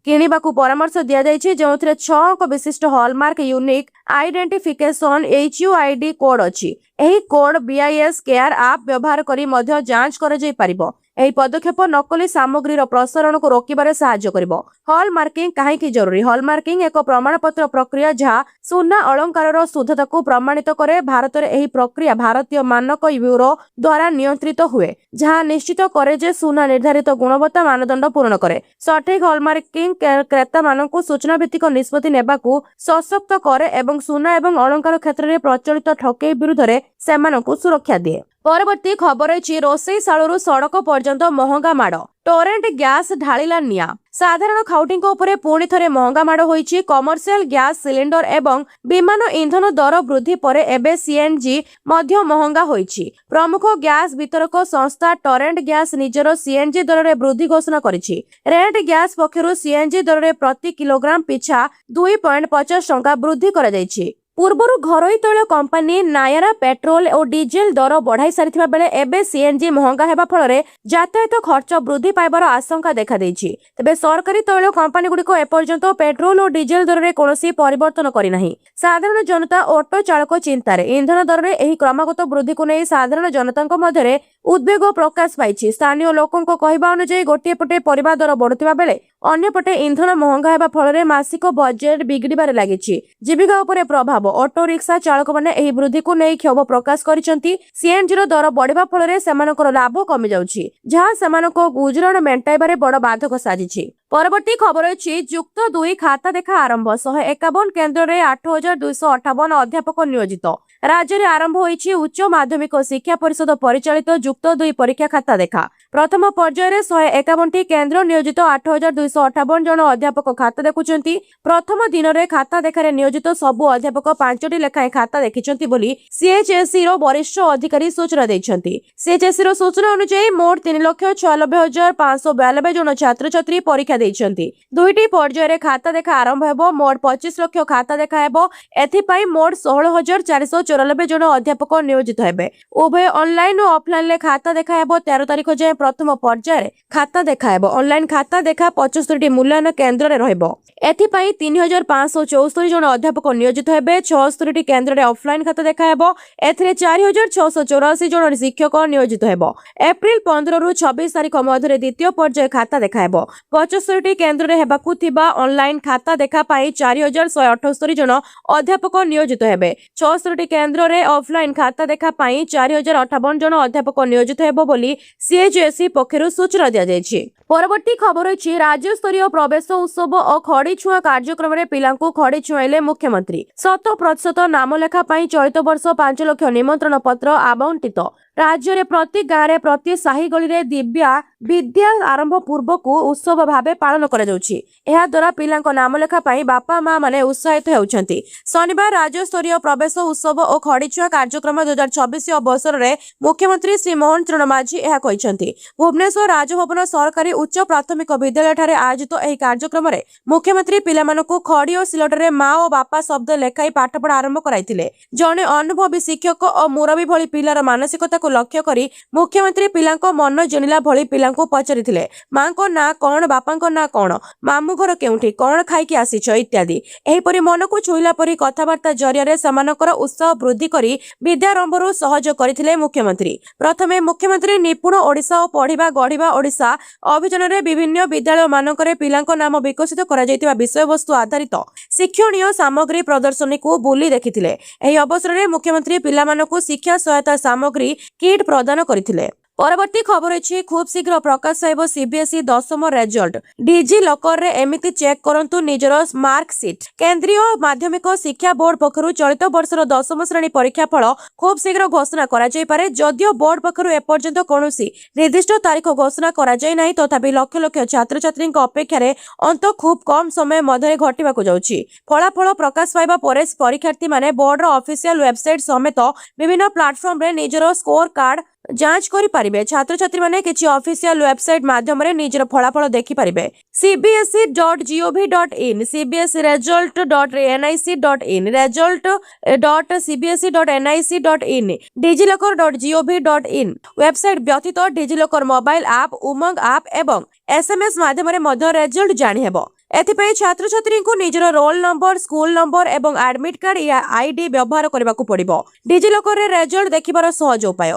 କିଣିବାକୁ ପରାମର୍ଶ ଦିଆଯାଇଛି, ଯେଉଁଥିରେ 6 ଅଙ୍କ ବିଶିଷ୍ଟ hallmark unique identification HUID code ଅଛି। ଏହି କୋଡ୍ ବିଆଇଏସ୍ କେୟାର ଆପ୍ ବ୍ୟବହାର କରି ମଧ୍ୟ ଯାଞ୍ଚ କରାଯାଇ ପାରିବ। ଏହି ପଦକ୍ଷେପ ନକଲି ସାମଗ୍ରୀର ପ୍ରସାରଣକୁ ରୋକିବାରେ ସାହାଯ୍ୟ କରିବ। ହଲ୍ ମାର୍କିଂ କାହିଁକି ଜରୁରୀ? ହଲମାର୍କିଂ ଏକ ପ୍ରମାଣପତ୍ର ପ୍ରକ୍ରିୟା, ଯାହା ସୁନା ଅଳଙ୍କାରର ଶୁଦ୍ଧତାକୁ ପ୍ରମାଣିତ କରେ। ଭାରତରେ ଏହି ପ୍ରକ୍ରିୟା ଭାରତୀୟ ମାନକ ବ୍ୟୁରୋ ଦ୍ୱାରା ନିୟନ୍ତ୍ରିତ ହୁଏ, ଯାହା ନିଶ୍ଚିତ କରେ ଯେ ସୁନା ନିର୍ଦ୍ଧାରିତ ଗୁଣବତ୍ତା ମାନଦଣ୍ଡ ପୂରଣ କରେ। ସଠିକ ହଲମାର୍କିଂ କ୍ରେତାମାନଙ୍କୁ ସୂଚନା ଭିତ୍ତିକ ନିଷ୍ପତ୍ତି ନେବାକୁ ସଶକ୍ତ କରେ ଏବଂ ସୁନା ଏବଂ ଅଳଙ୍କାର କ୍ଷେତ୍ରରେ ପ୍ରଚଳିତ ଠକେଇ ବିରୁଦ୍ଧରେ ସେମାନଙ୍କୁ ସୁରକ୍ଷା ଦିଏ। ପରବର୍ତ୍ତୀ ଖବର ଅଛି, ରୋଷେଇ ଶାଳରୁ ସଡ଼କ ପର୍ଯ୍ୟନ୍ତ ମହଙ୍ଗା ମାଡ଼, ଟରେଣ୍ଟ ଗ୍ୟାସ ଢାଳିଲା ନିଆଁ। ସାଧାରଣ ଖାଉଟିଙ୍କ ଉପରେ ପୁଣି ଥରେ ମହଙ୍ଗା ମାଡ଼ ହୋଇଛି। କମର୍ସିଆଲ ଗ୍ୟାସ ସିଲିଣ୍ଡର ଏବଂ ବିମାନ ଇନ୍ଧନ ଦର ବୃଦ୍ଧି ପରେ ଏବେ ସିଏନଜି ମଧ୍ୟ ମହଙ୍ଗା ହୋଇଛି। ପ୍ରମୁଖ ଗ୍ୟାସ ବିତରକ ସଂସ୍ଥା ଟରେଣ୍ଟ ଗ୍ୟାସ ନିଜର ସିଏନଜି ଦରରେ ବୃଦ୍ଧି ଘୋଷଣା କରିଛି। ଟରେଣ୍ଟ ଗ୍ୟାସ ପକ୍ଷରୁ ସିଏନଜି ଦରରେ ପ୍ରତି କିଲୋଗ୍ରାମ ପିଛା 2.50 ଟଙ୍କା ବୃଦ୍ଧି କରାଯାଇଛି। ପୂର୍ବରୁ ଘରୋଇ ତୈଳ କମ୍ପାନୀ ନାୟାରା ପେଟ୍ରୋଲ ଓ ଡିଜେଲ ଦର ବଢ଼ାଇ ସାରିଥିବା ବେଳେ ଏବେ ସିଏନ୍ଜି ମହଙ୍ଗା ହେବା ଫଳରେ ଯାତାୟାତ ଖର୍ଚ୍ଚ ବୃଦ୍ଧି ପାଇବାର ଆଶଙ୍କା ଦେଖାଦେଇଛି। ତେବେ ସରକାରୀ ତୈଳ କମ୍ପାନୀଗୁଡ଼ିକ ଏପର୍ଯ୍ୟନ୍ତ ପେଟ୍ରୋଲ ଓ ଡିଜେଲ ଦରରେ କୌଣସି ପରିବର୍ତ୍ତନ କରିନାହିଁ। ସାଧାରଣ ଜନତା ଓ ଅଟୋ ଚାଳକ ଚିନ୍ତାରେ। ଇନ୍ଧନ ଦରରେ ଏହି କ୍ରମାଗତ ବୃଦ୍ଧିକୁ ନେଇ ସାଧାରଣ ଜନତାଙ୍କ ମଧ୍ୟରେ ଉଦ୍ବେଗ ପ୍ରକାଶ ପାଇଛି। ସ୍ଥାନୀୟ ଲୋକଙ୍କ କହିବା ଅନୁଯାୟୀ, ଗୋଟିଏ ପଟେ ପରିବା ଦର ବଢୁଥିବା ବେଳେ ଅନ୍ୟପଟେ ଇନ୍ଧନ ମହଙ୍ଗା ହେବା ଫଳରେ ମାସିକ ବଜେଟ ବିଗିଡ଼ିବାରେ ଲାଗିଛି। ଜୀବିକା ଉପରେ ପ୍ରଭାବ। ଅଟୋ ରିକ୍ସା ଚାଳକମାନେ ଏହି ବୃଦ୍ଧିକୁ ନେଇ କ୍ଷୋଭ ପ୍ରକାଶ କରିଛନ୍ତି। ସିଏନଜିର ଦର ବଢିବା ଫଳରେ ସେମାନଙ୍କର ଲାଭ କମିଯାଉଛି, ଯାହା ସେମାନଙ୍କ ଗୁଜୁରାଣ ମେଣ୍ଟାଇବାରେ ବଡ଼ ବାଧକ ସାଜିଛି। ପରବର୍ତ୍ତୀ ଖବର ଅଛି, ଯୁକ୍ତ 2 ଖାତା ଦେଖା ଆରମ୍ଭ। 151 କେନ୍ଦ୍ରରେ 8258 ଅଧ୍ୟାପକ ନିୟୋଜିତ। ରାଜ୍ୟରେ ଆରମ୍ଭ ହୋଇଛି ଉଚ୍ଚ ମାଧ୍ୟମିକ ଶିକ୍ଷା ପରିଷଦ ପରିଚାଳିତ ଯୁକ୍ତ 2 ପରୀକ୍ଷା ଖାତା ଦେଖା। ପ୍ରଥମ ପର୍ଯ୍ୟାୟରେ 151ଟି କେନ୍ଦ୍ର ନିୟୋଜିତ 8258 ଜଣ ଅଧ୍ୟାପକ ଖାତା ଦେଖୁଛନ୍ତି। ପ୍ରଥମ ଦିନରେ ଖାତା ଦେଖାରେ ନିୟୋଜିତ ସବୁ ଅଧ୍ୟାପକ ପାଞ୍ଚଟି ଲେଖାଏଁ ଖାତା ଦେଖିଛନ୍ତି ବୋଲି ସିଏଚଏସଇ ର ବରିଷ୍ଠ ଅଧିକାରୀ ସୂଚନା ଦେଇଛନ୍ତି। ସିଏଚଏସଇ ର ସୂଚନା ଅନୁଯାୟୀ, ମୋଟ 3,96,592 ଜଣ ଛାତ୍ରଛାତ୍ରୀ ପରୀକ୍ଷା ଦେଇଛନ୍ତି। ଦୁଇଟି ପର୍ଯ୍ୟାୟରେ ଖାତା ଦେଖା ଆରମ୍ଭ ହେବ। ମୋଟ 25 ଲକ୍ଷ ଖାତା ଦେଖା ହେବ। ଏଥିପାଇଁ ମୋଟ 16,494 ଜଣ ଅଧ୍ୟାପକ ନିୟୋଜିତ ହେବେ। ଉଭୟ ଅନଲାଇନ ଓ ଅଫଲାଇନରେ ଖାତା ଦେଖା ହେବ। 13 ତାରିଖ ଯାଏଁ ପ୍ରଥମ ପର୍ଯ୍ୟାୟରେ ଖାତା ଦେଖା ହେବ। ଅନଲାଇନ ଖାତା ଦେଖା 75ଟି ମୂଲ୍ୟାୟନ କେନ୍ଦ୍ରରେ ରହିବ। ଏଥିପାଇଁ 3574 ଜଣ ଅଧ୍ୟାପକ ନିୟୋଜିତ ହେବେ। 76ଟି କେନ୍ଦ୍ରରେ ଅଫଲାଇନ ଖାତା ଦେଖା ହେବ। ଏଥିରେ 4684 ଜଣ ଶିକ୍ଷକ ନିୟୋଜିତ ହେବ। ଏପ୍ରିଲ 15ରୁ 26 ତାରିଖ ମଧ୍ୟରେ ଦ୍ୱିତୀୟ ପର୍ଯ୍ୟାୟ ଖାତା ଦେଖା ହେବ। 75ଟି କେନ୍ଦ୍ରରେ ହେବାକୁ ଥିବା ଅନଲାଇନ ଖାତା ଦେଖା ପାଇଁ 4178 ଜଣ ଅଧ୍ୟାପକ ନିୟୋଜିତ ହେବେ। 76ଟି କେନ୍ଦ୍ରରେ ଅଫଲାଇନ ଖାତା ଦେଖା ପାଇଁ 4058 ଜଣ ଅଧ୍ୟାପକ ନିୟୋଜିତ ହେବ ବୋଲି ସିଏଚଏସଇ ପକ୍ଷରୁ ସୂଚନା ଦିଆଯାଇଛି। ପରବର୍ତ୍ତୀ ଖବର ଅଛି, ରାଜ୍ୟସ୍ତରୀୟ ପ୍ରବେଶ ଉତ୍ସବ ଓ ଖଡ଼ି ଛୁଆଁ କାର୍ଯ୍ୟକ୍ରମରେ ପିଲାଙ୍କୁ ଖଡ଼ି ଛୁଆଁଇଲେ ମୁଖ୍ୟମନ୍ତ୍ରୀ। 100% ନାମଲେଖା ପାଇଁ ଚଳିତ ବର୍ଷ 5 ଲକ୍ଷ ନିମନ୍ତ୍ରଣ ପତ୍ର ଆବଣ୍ଟିତ। ରାଜ୍ୟରେ ପ୍ରତି ଗାଁରେ, ପ୍ରତି ସାହି ଗଳିରେ ଦିବ୍ୟା ବିଦ୍ୟା ଆରମ୍ଭ ପୂର୍ବକୁ ଉତ୍ସବ ଭାବେ ପାଳନ କରାଯାଉଛି। ଏହାଦ୍ୱାରା ପିଲାଙ୍କ ନାମଲେଖା ପାଇଁ ବାପା ମା ମାନେ ଉତ୍ସାହିତ ହେଉଛନ୍ତି। ଶନିବାର ରାଜ୍ୟସ୍ତରୀୟ ପ୍ରବେଶ ଉତ୍ସବ ଓ ଖଡ଼ିଛୁଆଁ କାର୍ଯ୍ୟକ୍ରମ 2026 ଅବସରରେ ମୁଖ୍ୟମନ୍ତ୍ରୀ ଶ୍ରୀ ମୋହନ ଚରଣ ମାଝୀ ଏହା କହିଛନ୍ତି। ଭୁବନେଶ୍ୱର ରାଜଭବନ ସରକାରୀ ଉଚ୍ଚ ପ୍ରାଥମିକ ବିଦ୍ୟାଳୟଠାରେ ଆୟୋଜିତ ଏହି କାର୍ଯ୍ୟକ୍ରମରେ ମୁଖ୍ୟମନ୍ତ୍ରୀ ପିଲାମାନଙ୍କୁ ଖଡ଼ି ଓ ସିଲଟରେ ମା ଓ ବାପା ଶବ୍ଦ ଲେଖାଇ ପାଠପଢା ଆରମ୍ଭ କରାଇଥିଲେ। ଜଣେ ଅନୁଭବୀ ଶିକ୍ଷକ ଓ ମୁରବୀ ଭଳି ପିଲାର ମାନସିକତାକୁ ଲକ୍ଷ୍ୟ କରି ମୁଖ୍ୟମନ୍ତ୍ରୀ ପିଲାଙ୍କ ମନ ଜିଣିଲା ଭଳି ପିଲାଙ୍କୁ ପଚାରିଥିଲେ, ମାଙ୍କ ନାଁ କଣ, ବାପାଙ୍କ ନାଁ କଣ, ମାମୁଁ ଘର କେଉଁଠି, କଣ ଖାଇକି ଆସିଛ ଇତ୍ୟାଦି। ଏହିପରି ମନକୁ ଛୁଇଁଲା ପରି କଥାବାର୍ତ୍ତା ଜରିଆରେ ସେମାନଙ୍କର ଉତ୍ସାହ ବୃଦ୍ଧି କରି ବିଦ୍ୟାରମ୍ଭରୁ ସହଜ କରିଥିଲେ ମୁଖ୍ୟମନ୍ତ୍ରୀ। ପ୍ରଥମେ ମୁଖ୍ୟମନ୍ତ୍ରୀ ନିପୁଣ ଓଡ଼ିଶା ଓ ପଢିବା ଗଢିବା ଓଡ଼ିଶା ଅଭିଯାନରେ ବିଭିନ୍ନ ବିଦ୍ୟାଳୟମାନଙ୍କରେ ପିଲାଙ୍କ ନାମ ବିକଶିତ କରାଯାଇଥିବା ବିଷୟବସ୍ତୁ ଆଧାରିତ ଶିକ୍ଷଣୀୟ ସାମଗ୍ରୀ ପ୍ରଦର୍ଶନୀକୁ ବୁଲି ଦେଖିଥିଲେ। ଏହି ଅବସରରେ ମୁଖ୍ୟମନ୍ତ୍ରୀ ପିଲାମାନଙ୍କୁ ଶିକ୍ଷା ସହାୟତା ସାମଗ୍ରୀ କିଟ୍ ପ୍ରଦାନ କରିଥିଲେ। ପରବର୍ତ୍ତୀ ଖବର ଅଛି, ଖୁବ୍ ଶୀଘ୍ର ପ୍ରକାଶ ପାଇବ ସିବିଏସ୍ଇ ଦଶମ ରେଜଲ୍ଟ। ଡିଜି ଲକରରେ ଏମିତି ଚେକ୍ କରନ୍ତୁ ନିଜର ମାର୍କ ସିଟ୍। କେନ୍ଦ୍ରୀୟ ମାଧ୍ୟମିକ ଶିକ୍ଷା ବୋର୍ଡ ପକ୍ଷରୁ ଚଳିତ ବର୍ଷର ଦଶମ ଶ୍ରେଣୀ ପରୀକ୍ଷା ଫଳ ଖୁବ୍ ଶୀଘ୍ର ଘୋଷଣା କରାଯାଇପାରେ। ଯଦିଓ ବୋର୍ଡ ପକ୍ଷରୁ ଏପର୍ଯ୍ୟନ୍ତ କୌଣସି ନିର୍ଦ୍ଦିଷ୍ଟ ତାରିଖ ଘୋଷଣା କରାଯାଇ ନାହିଁ, ତଥାପି ଲକ୍ଷ ଲକ୍ଷ ଛାତ୍ରଛାତ୍ରୀଙ୍କ ଅପେକ୍ଷାରେ ଅନ୍ତ ଖୁବ୍ କମ୍ ସମୟ ମଧ୍ୟରେ ଘଟିବାକୁ ଯାଉଛି। ଫଳାଫଳ ପ୍ରକାଶ ପାଇବା ପରେ ପରୀକ୍ଷାର୍ଥୀମାନେ ବୋର୍ଡର ଅଫିସିଆଲ ୱେବସାଇଟ୍ ସମେତ ବିଭିନ୍ନ ପ୍ଲାଟଫର୍ମରେ ନିଜର ସ୍କୋର କାର୍ଡ ଯାଞ୍ଚ କରିପାରିବେ। ଛାତ୍ରଛାତ୍ରୀମାନେ କିଛି ଅଫିସିଆଲ ୱେବସାଇଟ୍ ମାଧ୍ୟମରେ ନିଜର ଫଳାଫଳ ଦେଖିପାରିବେ। cbse.gov.in, cbseresult.nic.in, result.cbse.nic.in, digilocker.gov.in website ବ୍ୟତୀତ DigiLocker mobile app, Umang app ଏବଂ ଏସ୍ଏମ୍ଏସ୍ ମାଧ୍ୟମରେ ମଧ୍ୟ ରେଜଲ୍ଟ ଜାଣିହେବ। ଏଥିପାଇଁ ଛାତ୍ରଛାତ୍ରୀଙ୍କୁ ନିଜର ରୋଲ ନମ୍ବର, ସ୍କୁଲ ନମ୍ବର ଏବଂ ଆଡମିଟ୍ କାର୍ଡ ଆଇଡି ବ୍ୟବହାର କରିବାକୁ ପଡ଼ିବ। ଡିଜିଲକରରେ ରେଜଲ୍ଟ ଦେଖିବାର ସହଜ ଉପାୟ।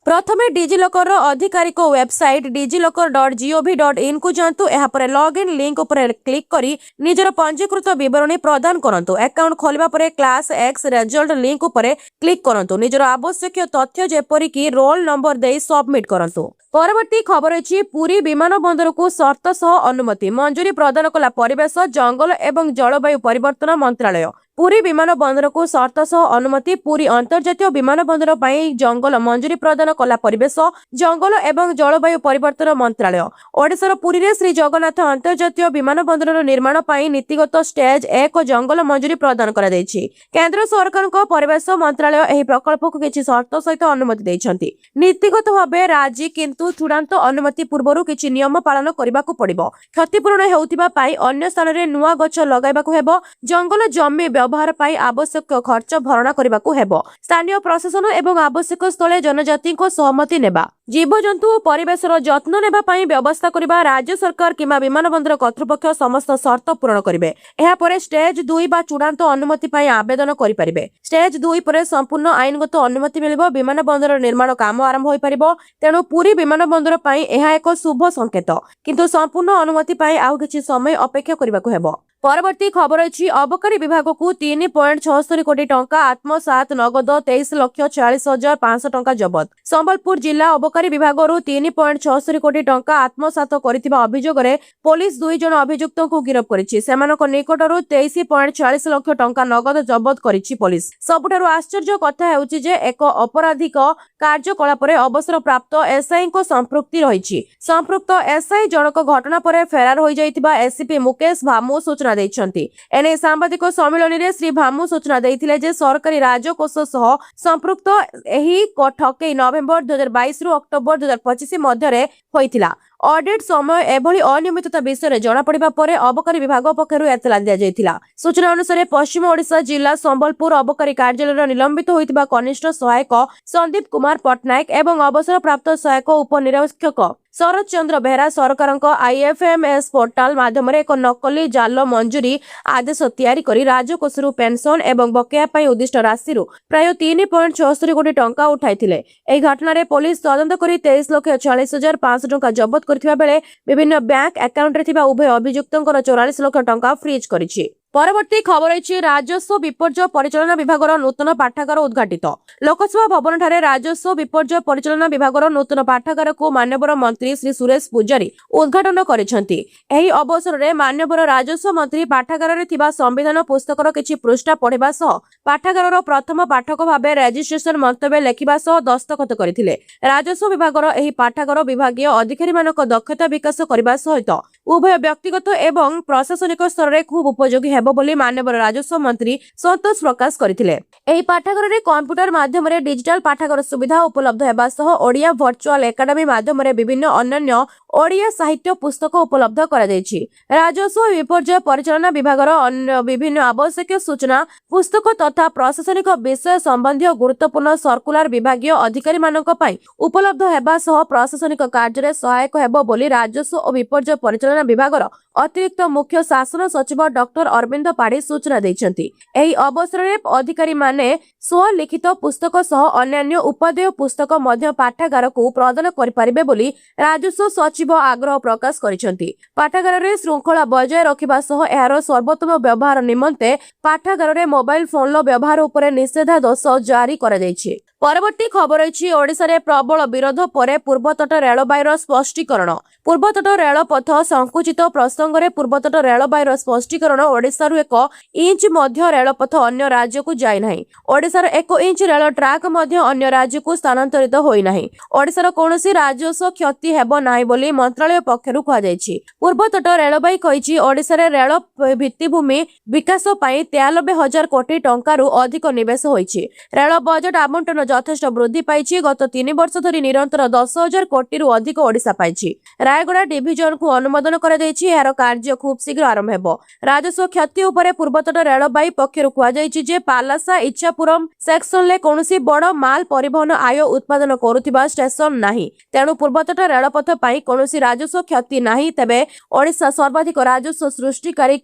ପ୍ରଥମେ ଡିଜିଲକରର ଆଧିକାରିକ ୱେବସାଇଟ୍ digilocker.gov.inକୁ ଯାଆନ୍ତୁ। ଏହାପରେ ଲଗ୍ଇନ୍ ଲିଙ୍କ ଉପରେ କ୍ଲିକ୍ କରି ନିଜର ପଞ୍ଜୀକୃତ ବିବରଣୀ ପ୍ରଦାନ କରନ୍ତୁ। ଆକାଉଣ୍ଟ ଖୋଲିବା ପରେ କ୍ଲାସ ଏକ୍ସ ରେଜଲ୍ଟ ଲିଙ୍କ ଉପରେ କ୍ଲିକ୍ କରନ୍ତୁ। ନିଜର ଆବଶ୍ୟକୀୟ ତଥ୍ୟ ଯେପରିକି ରୋଲ ନମ୍ବର ଦେଇ ସବମିଟ୍ କରନ୍ତୁ। ପରବର୍ତ୍ତୀ ଖବର ଅଛି, ପୁରୀ ବିମାନ ବନ୍ଦରକୁ ସର୍ତ୍ତ ସହ ଅନୁମତି। ମଞ୍ଜୁରୀ ପ୍ରଦାନ କଲା ପରିବେଶ, ଜଙ୍ଗଲ ଏବଂ ଜଳବାୟୁ ପରିବର୍ତ୍ତନ ମନ୍ତ୍ରାଳୟ। ପୁରୀ ବିମାନ ବନ୍ଦରକୁ ସର୍ତ୍ତ ସହ ଅନୁମତି। ପୁରୀ ଅନ୍ତର୍ଜାତୀୟ ବିମାନ ବନ୍ଦର ପାଇଁ ଜଙ୍ଗଲ ମଞ୍ଜୁରୀ ପ୍ରଦାନ କଲା ପରିବେଶ, ଜଙ୍ଗଲ ଏବଂ ଜଳବାୟୁ ପରିବର୍ତ୍ତନ ମନ୍ତ୍ରାଳୟ। ଓଡ଼ିଶାର ପୁରୀରେ ଶ୍ରୀ ଜଗନ୍ନାଥ ଅନ୍ତର୍ଜାତୀୟ ବିମାନ ବନ୍ଦରର ନିର୍ମାଣ ପାଇଁ ନୀତିଗତ ଷ୍ଟେଜ 1 ଜଙ୍ଗଲ ମଞ୍ଜୁରୀ ପ୍ରଦାନ କରାଯାଇଛି। କେନ୍ଦ୍ର ସରକାରଙ୍କ ପରିବେଶ ମନ୍ତ୍ରାଳୟ ଏହି ପ୍ରକଳ୍ପକୁ କିଛି ସର୍ତ୍ତ ସହିତ ଅନୁମତି ଦେଇଛନ୍ତି। ନୀତିଗତ ଭାବେ ରାଜି, କିନ୍ତୁ ଚୂଡ଼ାନ୍ତ ଅନୁମତି ପୂର୍ବରୁ କିଛି ନିୟମ ପାଳନ କରିବାକୁ ପଡ଼ିବ। କ୍ଷତିପୂରଣ ହେଉଥିବା ପାଇଁ ଅନ୍ୟ ସ୍ଥାନରେ ନୂଆ ଗଛ ଲଗାଇବାକୁ ହେବ। ଜଙ୍ଗଲ ଜମି ବ୍ୟବହାର ପାଇଁ ଆବଶ୍ୟକ ଖର୍ଚ୍ଚ ଭରଣା କରିବାକୁ ହେବ। ସ୍ଥାନୀୟ ପ୍ରଶାସନ ଏବଂ ଆବଶ୍ୟକ ସ୍ଥଳେ ଜନଜାତିଙ୍କ ସହମତି ନେବା। ଜୀବଜନ୍ତୁ ଓ ପରିବେଶର ଯତ୍ନ ନେବା ପାଇଁ ବ୍ୟବସ୍ଥା କରିବା। ରାଜ୍ୟ ସରକାର କିମ୍ବା ବିମାନ ବନ୍ଦର କର୍ତ୍ତୃପକ୍ଷ ସମସ୍ତ ସର୍ତ୍ତ ପୂରଣ କରିବେ। ଏହାପରେ ଷ୍ଟେଜ 2 ବା ଚୂଡ଼ାନ୍ତ ଅନୁମତି ପାଇଁ ଆବେଦନ କରିପାରିବେ। ଷ୍ଟେଜ 2 ପରେ ସମ୍ପୂର୍ଣ୍ଣ ଆଇନଗତ ଅନୁମତି ମିଳିବ। ବିମାନ ବନ୍ଦର ନିର୍ମାଣ କାମ ଆରମ୍ଭ ହୋଇପାରିବ। ତେଣୁ ପୁରୀ ବିମାନ ବନ୍ଦର ପାଇଁ ଏହା ଏକ ଶୁଭ ସଂକେତ, କିନ୍ତୁ ସମ୍ପୂର୍ଣ୍ଣ ଅନୁମତି ପାଇଁ ଆଉ କିଛି ସମୟ ଅପେକ୍ଷା କରିବାକୁ ହେବ। ପରବର୍ତ୍ତୀ ଖବର ଅଛି, ଅବକାରୀ ବିଭାଗକୁ 3.76 କୋଟି ଟଙ୍କା ଆତ୍ମସାତ, ନଗଦ 23,46,500 ଟଙ୍କା ଜବତ। ସମ୍ବଲପୁର ଜିଲ୍ଲା ଅବକାରୀ ବିଭାଗରୁ 3.76 କୋଟି ଟଙ୍କା ଆତ୍ମସାତ କରିଥିବା ଅଭିଯୋଗରେ ପୋଲିସ ଦୁଇ ଜଣ ଅଭିଯୁକ୍ତଙ୍କୁ ଗିରଫ କରିଛି। ସେମାନଙ୍କ ନିକଟରୁ 23.46 ଲକ୍ଷ ଟଙ୍କା ନଗଦ ଜବତ କରିଛି ପୋଲିସ। ସବୁଠାରୁ ଆଶ୍ଚର୍ଯ୍ୟ କଥା ହେଉଛି ଯେ ଏକ ଅପରାଧିକ କାର୍ଯ୍ୟକଳାପରେ ଅବସରପ୍ରାପ୍ତ ଏସ୍ଆଇଙ୍କ ସମ୍ପୃକ୍ତି ରହିଛି। ସମ୍ପୃକ୍ତ ଏସ୍ଆଇ ଜଣକ ଘଟଣା ପରେ ଫେରାର ହୋଇଯାଇଥିବା ଏସିପି ମୁକେଶ ଭାମୁ ସୂଚନା ଦେଇଛନ୍ତି। ଏନେଇ ସାମ୍ବାଦିକ ସମ୍ମିଳନୀରେ ଶ୍ରୀ ଭାମୁ ସୂଚନା ଦେଇଥିଲେ ଯେ ସରକାରୀ ରାଜକୋଷ ସହ ସମ୍ପୃକ୍ତ ଏହି ଠକେଇ ନଭେମ୍ବର 2022ରୁ ଅକ୍ଟୋବର 2025 ମଧ୍ୟରେ ହୋଇଥିଲା। ଅଡିଟ୍ ସମୟ ଏଭଳି ଅନିୟମିତତା ବିଷୟରେ ଜଣାପଡ଼ିବା ପରେ ଅବକାରୀ ବିଭାଗ ପକ୍ଷରୁ ଏତଲା ଦିଆଯାଇଥିଲା। ସୂଚନା ଅନୁସାରେ, ପଶ୍ଚିମ ଓଡ଼ିଶା ଜିଲ୍ଲା ସମ୍ବଲପୁର ଅବକାରୀ କାର୍ଯ୍ୟାଳୟର ନିଲମ୍ବିତ ହୋଇଥିବା କନିଷ୍ଠ ସହାୟକ ସନ୍ଦୀପ କୁମାର ପଟ୍ଟନାୟକ ଏବଂ ଅବସରପ୍ରାପ୍ତ ସହାୟକ ଉପନିରୀକ୍ଷକ ଶରତ ଚନ୍ଦ୍ର ବେହେରା ସରକାରଙ୍କ ଆଇଏଫଏମଏସ୍ ପୋର୍ଟାଲ ମାଧ୍ୟମରେ ଏକ ନକଲି ଜାଲ ମଞ୍ଜୁରୀ ଆଦେଶ ତିଆରି କରି ରାଜକୋଷରୁ ପେନସନ ଏବଂ ବକେୟା ପାଇଁ ଉଦ୍ଦିଷ୍ଟ ରାଶିରୁ ପ୍ରାୟ 3.76 କୋଟି ଟଙ୍କା ଉଠାଇଥିଲେ। ଏହି ଘଟଣାରେ ପୋଲିସ ତଦନ୍ତ କରି 23,46,500 ଟଙ୍କା ଜବତ କରିଥିବା ବେଳେ ବିଭିନ୍ନ ବ୍ୟାଙ୍କ ଆକାଉଣ୍ଟରେ ଥିବା ଉଭୟ ଅଭିଯୁକ୍ତଙ୍କର 44 ଲକ୍ଷ ଟଙ୍କା ଫ୍ରିଜ୍ କରିଛି। ପରବର୍ତ୍ତୀ ଖବର ରହିଛି, ରାଜସ୍ୱ ବିପର୍ଯ୍ୟୟ ପରିଚାଳନା ବିଭାଗର ନୂତନ ପାଠାଗାର ଉଦ୍ଘାଟିତ। ଲୋକସେବା ଭବନଠାରେ ରାଜସ୍ୱ ବିପର୍ଯ୍ୟୟ ପରିଚାଳନା ବିଭାଗର ନୂତନ ପାଠାଗାରକୁ ମାନ୍ୟବର ମନ୍ତ୍ରୀ ଶ୍ରୀ ସୁରେଶ ପୂଜାରୀ ଉଦ୍ଘାଟନ କରିଛନ୍ତି। ଏହି ଅବସରରେ ମାନ୍ୟବର ରାଜସ୍ୱ ମନ୍ତ୍ରୀ ପାଠାଗାରରେ ଥିବା ସମ୍ବିଧାନ ପୁସ୍ତକର କିଛି ପୃଷ୍ଠା ପଢ଼ିବା ସହ ପାଠାଗାରର ପ୍ରଥମ ପାଠକ ଭାବେ ରେଜିଷ୍ଟ୍ରେସନ ମନ୍ତବ୍ୟ ଲେଖିବା ସହ ଦସ୍ତଖତ କରିଥିଲେ। ରାଜସ୍ୱ ବିଭାଗର ଏହି ପାଠାଗାର ବିଭାଗୀୟ ଅଧିକାରୀମାନଙ୍କ ଦକ୍ଷତା ବିକାଶ କରିବା ସହିତ ଉଭୟ ବ୍ୟକ୍ତିଗତ ଏବଂ ପ୍ରଶାସନିକ ସ୍ତରରେ ଖୁବ୍ ଉପଯୋଗୀ ହେବ ବୋଲି ମାନ୍ୟବର ରାଜସ୍ୱ ମନ୍ତ୍ରୀ ସନ୍ତୋଷ ପ୍ରକାଶ କରିଥିଲେ। ଏହି ପାଠାଗାରରେ କମ୍ପ୍ୟୁଟର ମାଧ୍ୟମରେ ଡିଜିଟାଲ ପାଠାଗାର ସୁବିଧା ଉପଲବ୍ଧ ହେବା ସହ ଓଡ଼ିଆ ଭର୍ଚୁଆଲ ଏକାଡେମୀ ମାଧ୍ୟମରେ ବିଭିନ୍ନ ଅନ୍ୟାନ୍ୟ ଓଡ଼ିଆ ସାହିତ୍ୟ ପୁସ୍ତକ ଉପଲବ୍ଧ କରାଯାଇଛି। ରାଜସ୍ୱ ବିପର୍ଯ୍ୟୟ ପରିଚାଳନା ବିଭାଗର ଅନ୍ୟ ବିଭିନ୍ନ ଆବଶ୍ୟକୀୟ ସୂଚନା ପୁସ୍ତକ ତଥା ପ୍ରଶାସନିକ ବିଷୟ ସମ୍ବନ୍ଧୀୟ ଗୁରୁତ୍ୱପୂର୍ଣ୍ଣ ସର୍କୁଲାର ବିଭାଗୀୟ ଅଧିକାରୀମାନଙ୍କ ପାଇଁ ଉପଲବ୍ଧ ହେବା ସହ ପ୍ରଶାସନିକ କାର୍ଯ୍ୟରେ ସହାୟକ ହେବ ବୋଲି ରାଜସ୍ୱ ଓ ବିପର୍ଯ୍ୟୟ ପରିଚାଳନା ବିଭାଗର ଅତିରିକ୍ତ ମୁଖ୍ୟ ଶାସନ ସଚିବ ଡକ୍ଟର ଅରବିନ୍ଦ ପାଢ଼ୀ ସୂଚନା ଦେଇଛନ୍ତି। ଏହି ଅବସରରେ ଅଧିକାରୀମାନେ ସ୍ୱଲିଖିତ ପୁସ୍ତକ ସହ ଅନ୍ୟାନ୍ୟ ଉପାଦେୟ ପୁସ୍ତକ ମଧ୍ୟ ପାଠାଗାରକୁ ପ୍ରଦାନ କରିପାରିବେ ବୋଲି ରାଜସ୍ୱ ସଚିବ ଆଗ୍ରହ ପ୍ରକାଶ କରିଛନ୍ତି। ପାଠାଗାରରେ ଶୃଙ୍ଖଳା ବଜାୟ ରଖିବା ସହ ଏହାର ସର୍ବୋତ୍ତମ ବ୍ୟବହାର ନିମନ୍ତେ ପାଠାଗାରରେ ମୋବାଇଲ ଫୋନର ବ୍ୟବହାର ଉପରେ ନିଷେଧାଦେଶ ଜାରି କରାଯାଇଛି। ପରବର୍ତ୍ତୀ ଖବର ଅଛି, ଓଡ଼ିଶାରେ ପ୍ରବଳ ବିରୋଧ ପରେ ପୂର୍ବତଟ ରେଳବାଇର ସ୍ପଷ୍ଟୀକରଣ। ପୂର୍ବତଟ ରେଳପଥ ସଂକୁଚିତ ପ୍ରସଙ୍ଗରେ ପୂର୍ବତଟ ରେଳବାଇର ସ୍ପଷ୍ଟୀକରଣ। ଓଡ଼ିଶାରୁ ଏକ ଇଞ୍ଚ ମଧ୍ୟ ରେଳପଥ ଅନ୍ୟ ରାଜ୍ୟକୁ ଯାଇନାହିଁ। ଓଡ଼ିଶାର 1 ଇଞ୍ଚ ରେଳ ଟ୍ରାକ୍ ମଧ୍ୟ ଅନ୍ୟ ରାଜ୍ୟକୁ ସ୍ଥାନାନ୍ତରିତ ହୋଇନାହିଁ। ଓଡ଼ିଶାର କୌଣସି ରାଜସ୍ୱ କ୍ଷତି ହେବ ନାହିଁ ବୋଲି ମନ୍ତ୍ରାଳୟ ପକ୍ଷରୁ କୁହାଯାଇଛି। ପୂର୍ବତଟ ରେଳବାଇ କହିଛି, ଓଡ଼ିଶାରେ ରେଳ ଭିତ୍ତିଭୂମି ବିକାଶ ପାଇଁ 93 ହଜାର କୋଟି ଟଙ୍କାରୁ ଅଧିକ ନିବେଶ ହୋଇଛି। ରେଳ ବଜେଟ ଆବଣ୍ଟନ ଯଥେଷ୍ଟ ବୃଦ୍ଧି ପାଇଛି। ଗତ 3 ବର୍ଷ ଧରି ନିରନ୍ତର 10 ହଜାର କୋଟିରୁ ଅଧିକ ଓଡ଼ିଶା ପାଇଛି। ରାୟଗଡ଼ା ଡିଭିଜନକୁ ଅନୁମୋଦନ କରାଯାଇଛି। ଏହାର କାର୍ଯ୍ୟ ଖୁବ୍ ଶୀଘ୍ର ଆରମ୍ଭ ହେବ। ରାଜସ୍ୱ କ୍ଷତି ଉପରେ ପୂର୍ବତଟ ରେଳବାଇ ପକ୍ଷରୁ କୁହାଯାଇଛି ଯେ ପାଲାସା ଇଚ୍ଛାପୁରମ ସେକ୍ସନରେ କୌଣସି ବଡ଼ ମାଲ ପରିବହନ ଆୟ ଉତ୍ପାଦନ କରୁଥିବା ଷ୍ଟେସନ ନାହିଁ। ତେଣୁ ପୂର୍ବତଟ ରେଳପଥ ପାଇଁ କୌଣସି ରାଜସ୍ୱ କ୍ଷତି ନାହିଁ। ତେବେ ଓଡ଼ିଶା ସର୍ବାଧିକ ରାଜସ୍ୱ ସୃଷ୍ଟିକାରୀ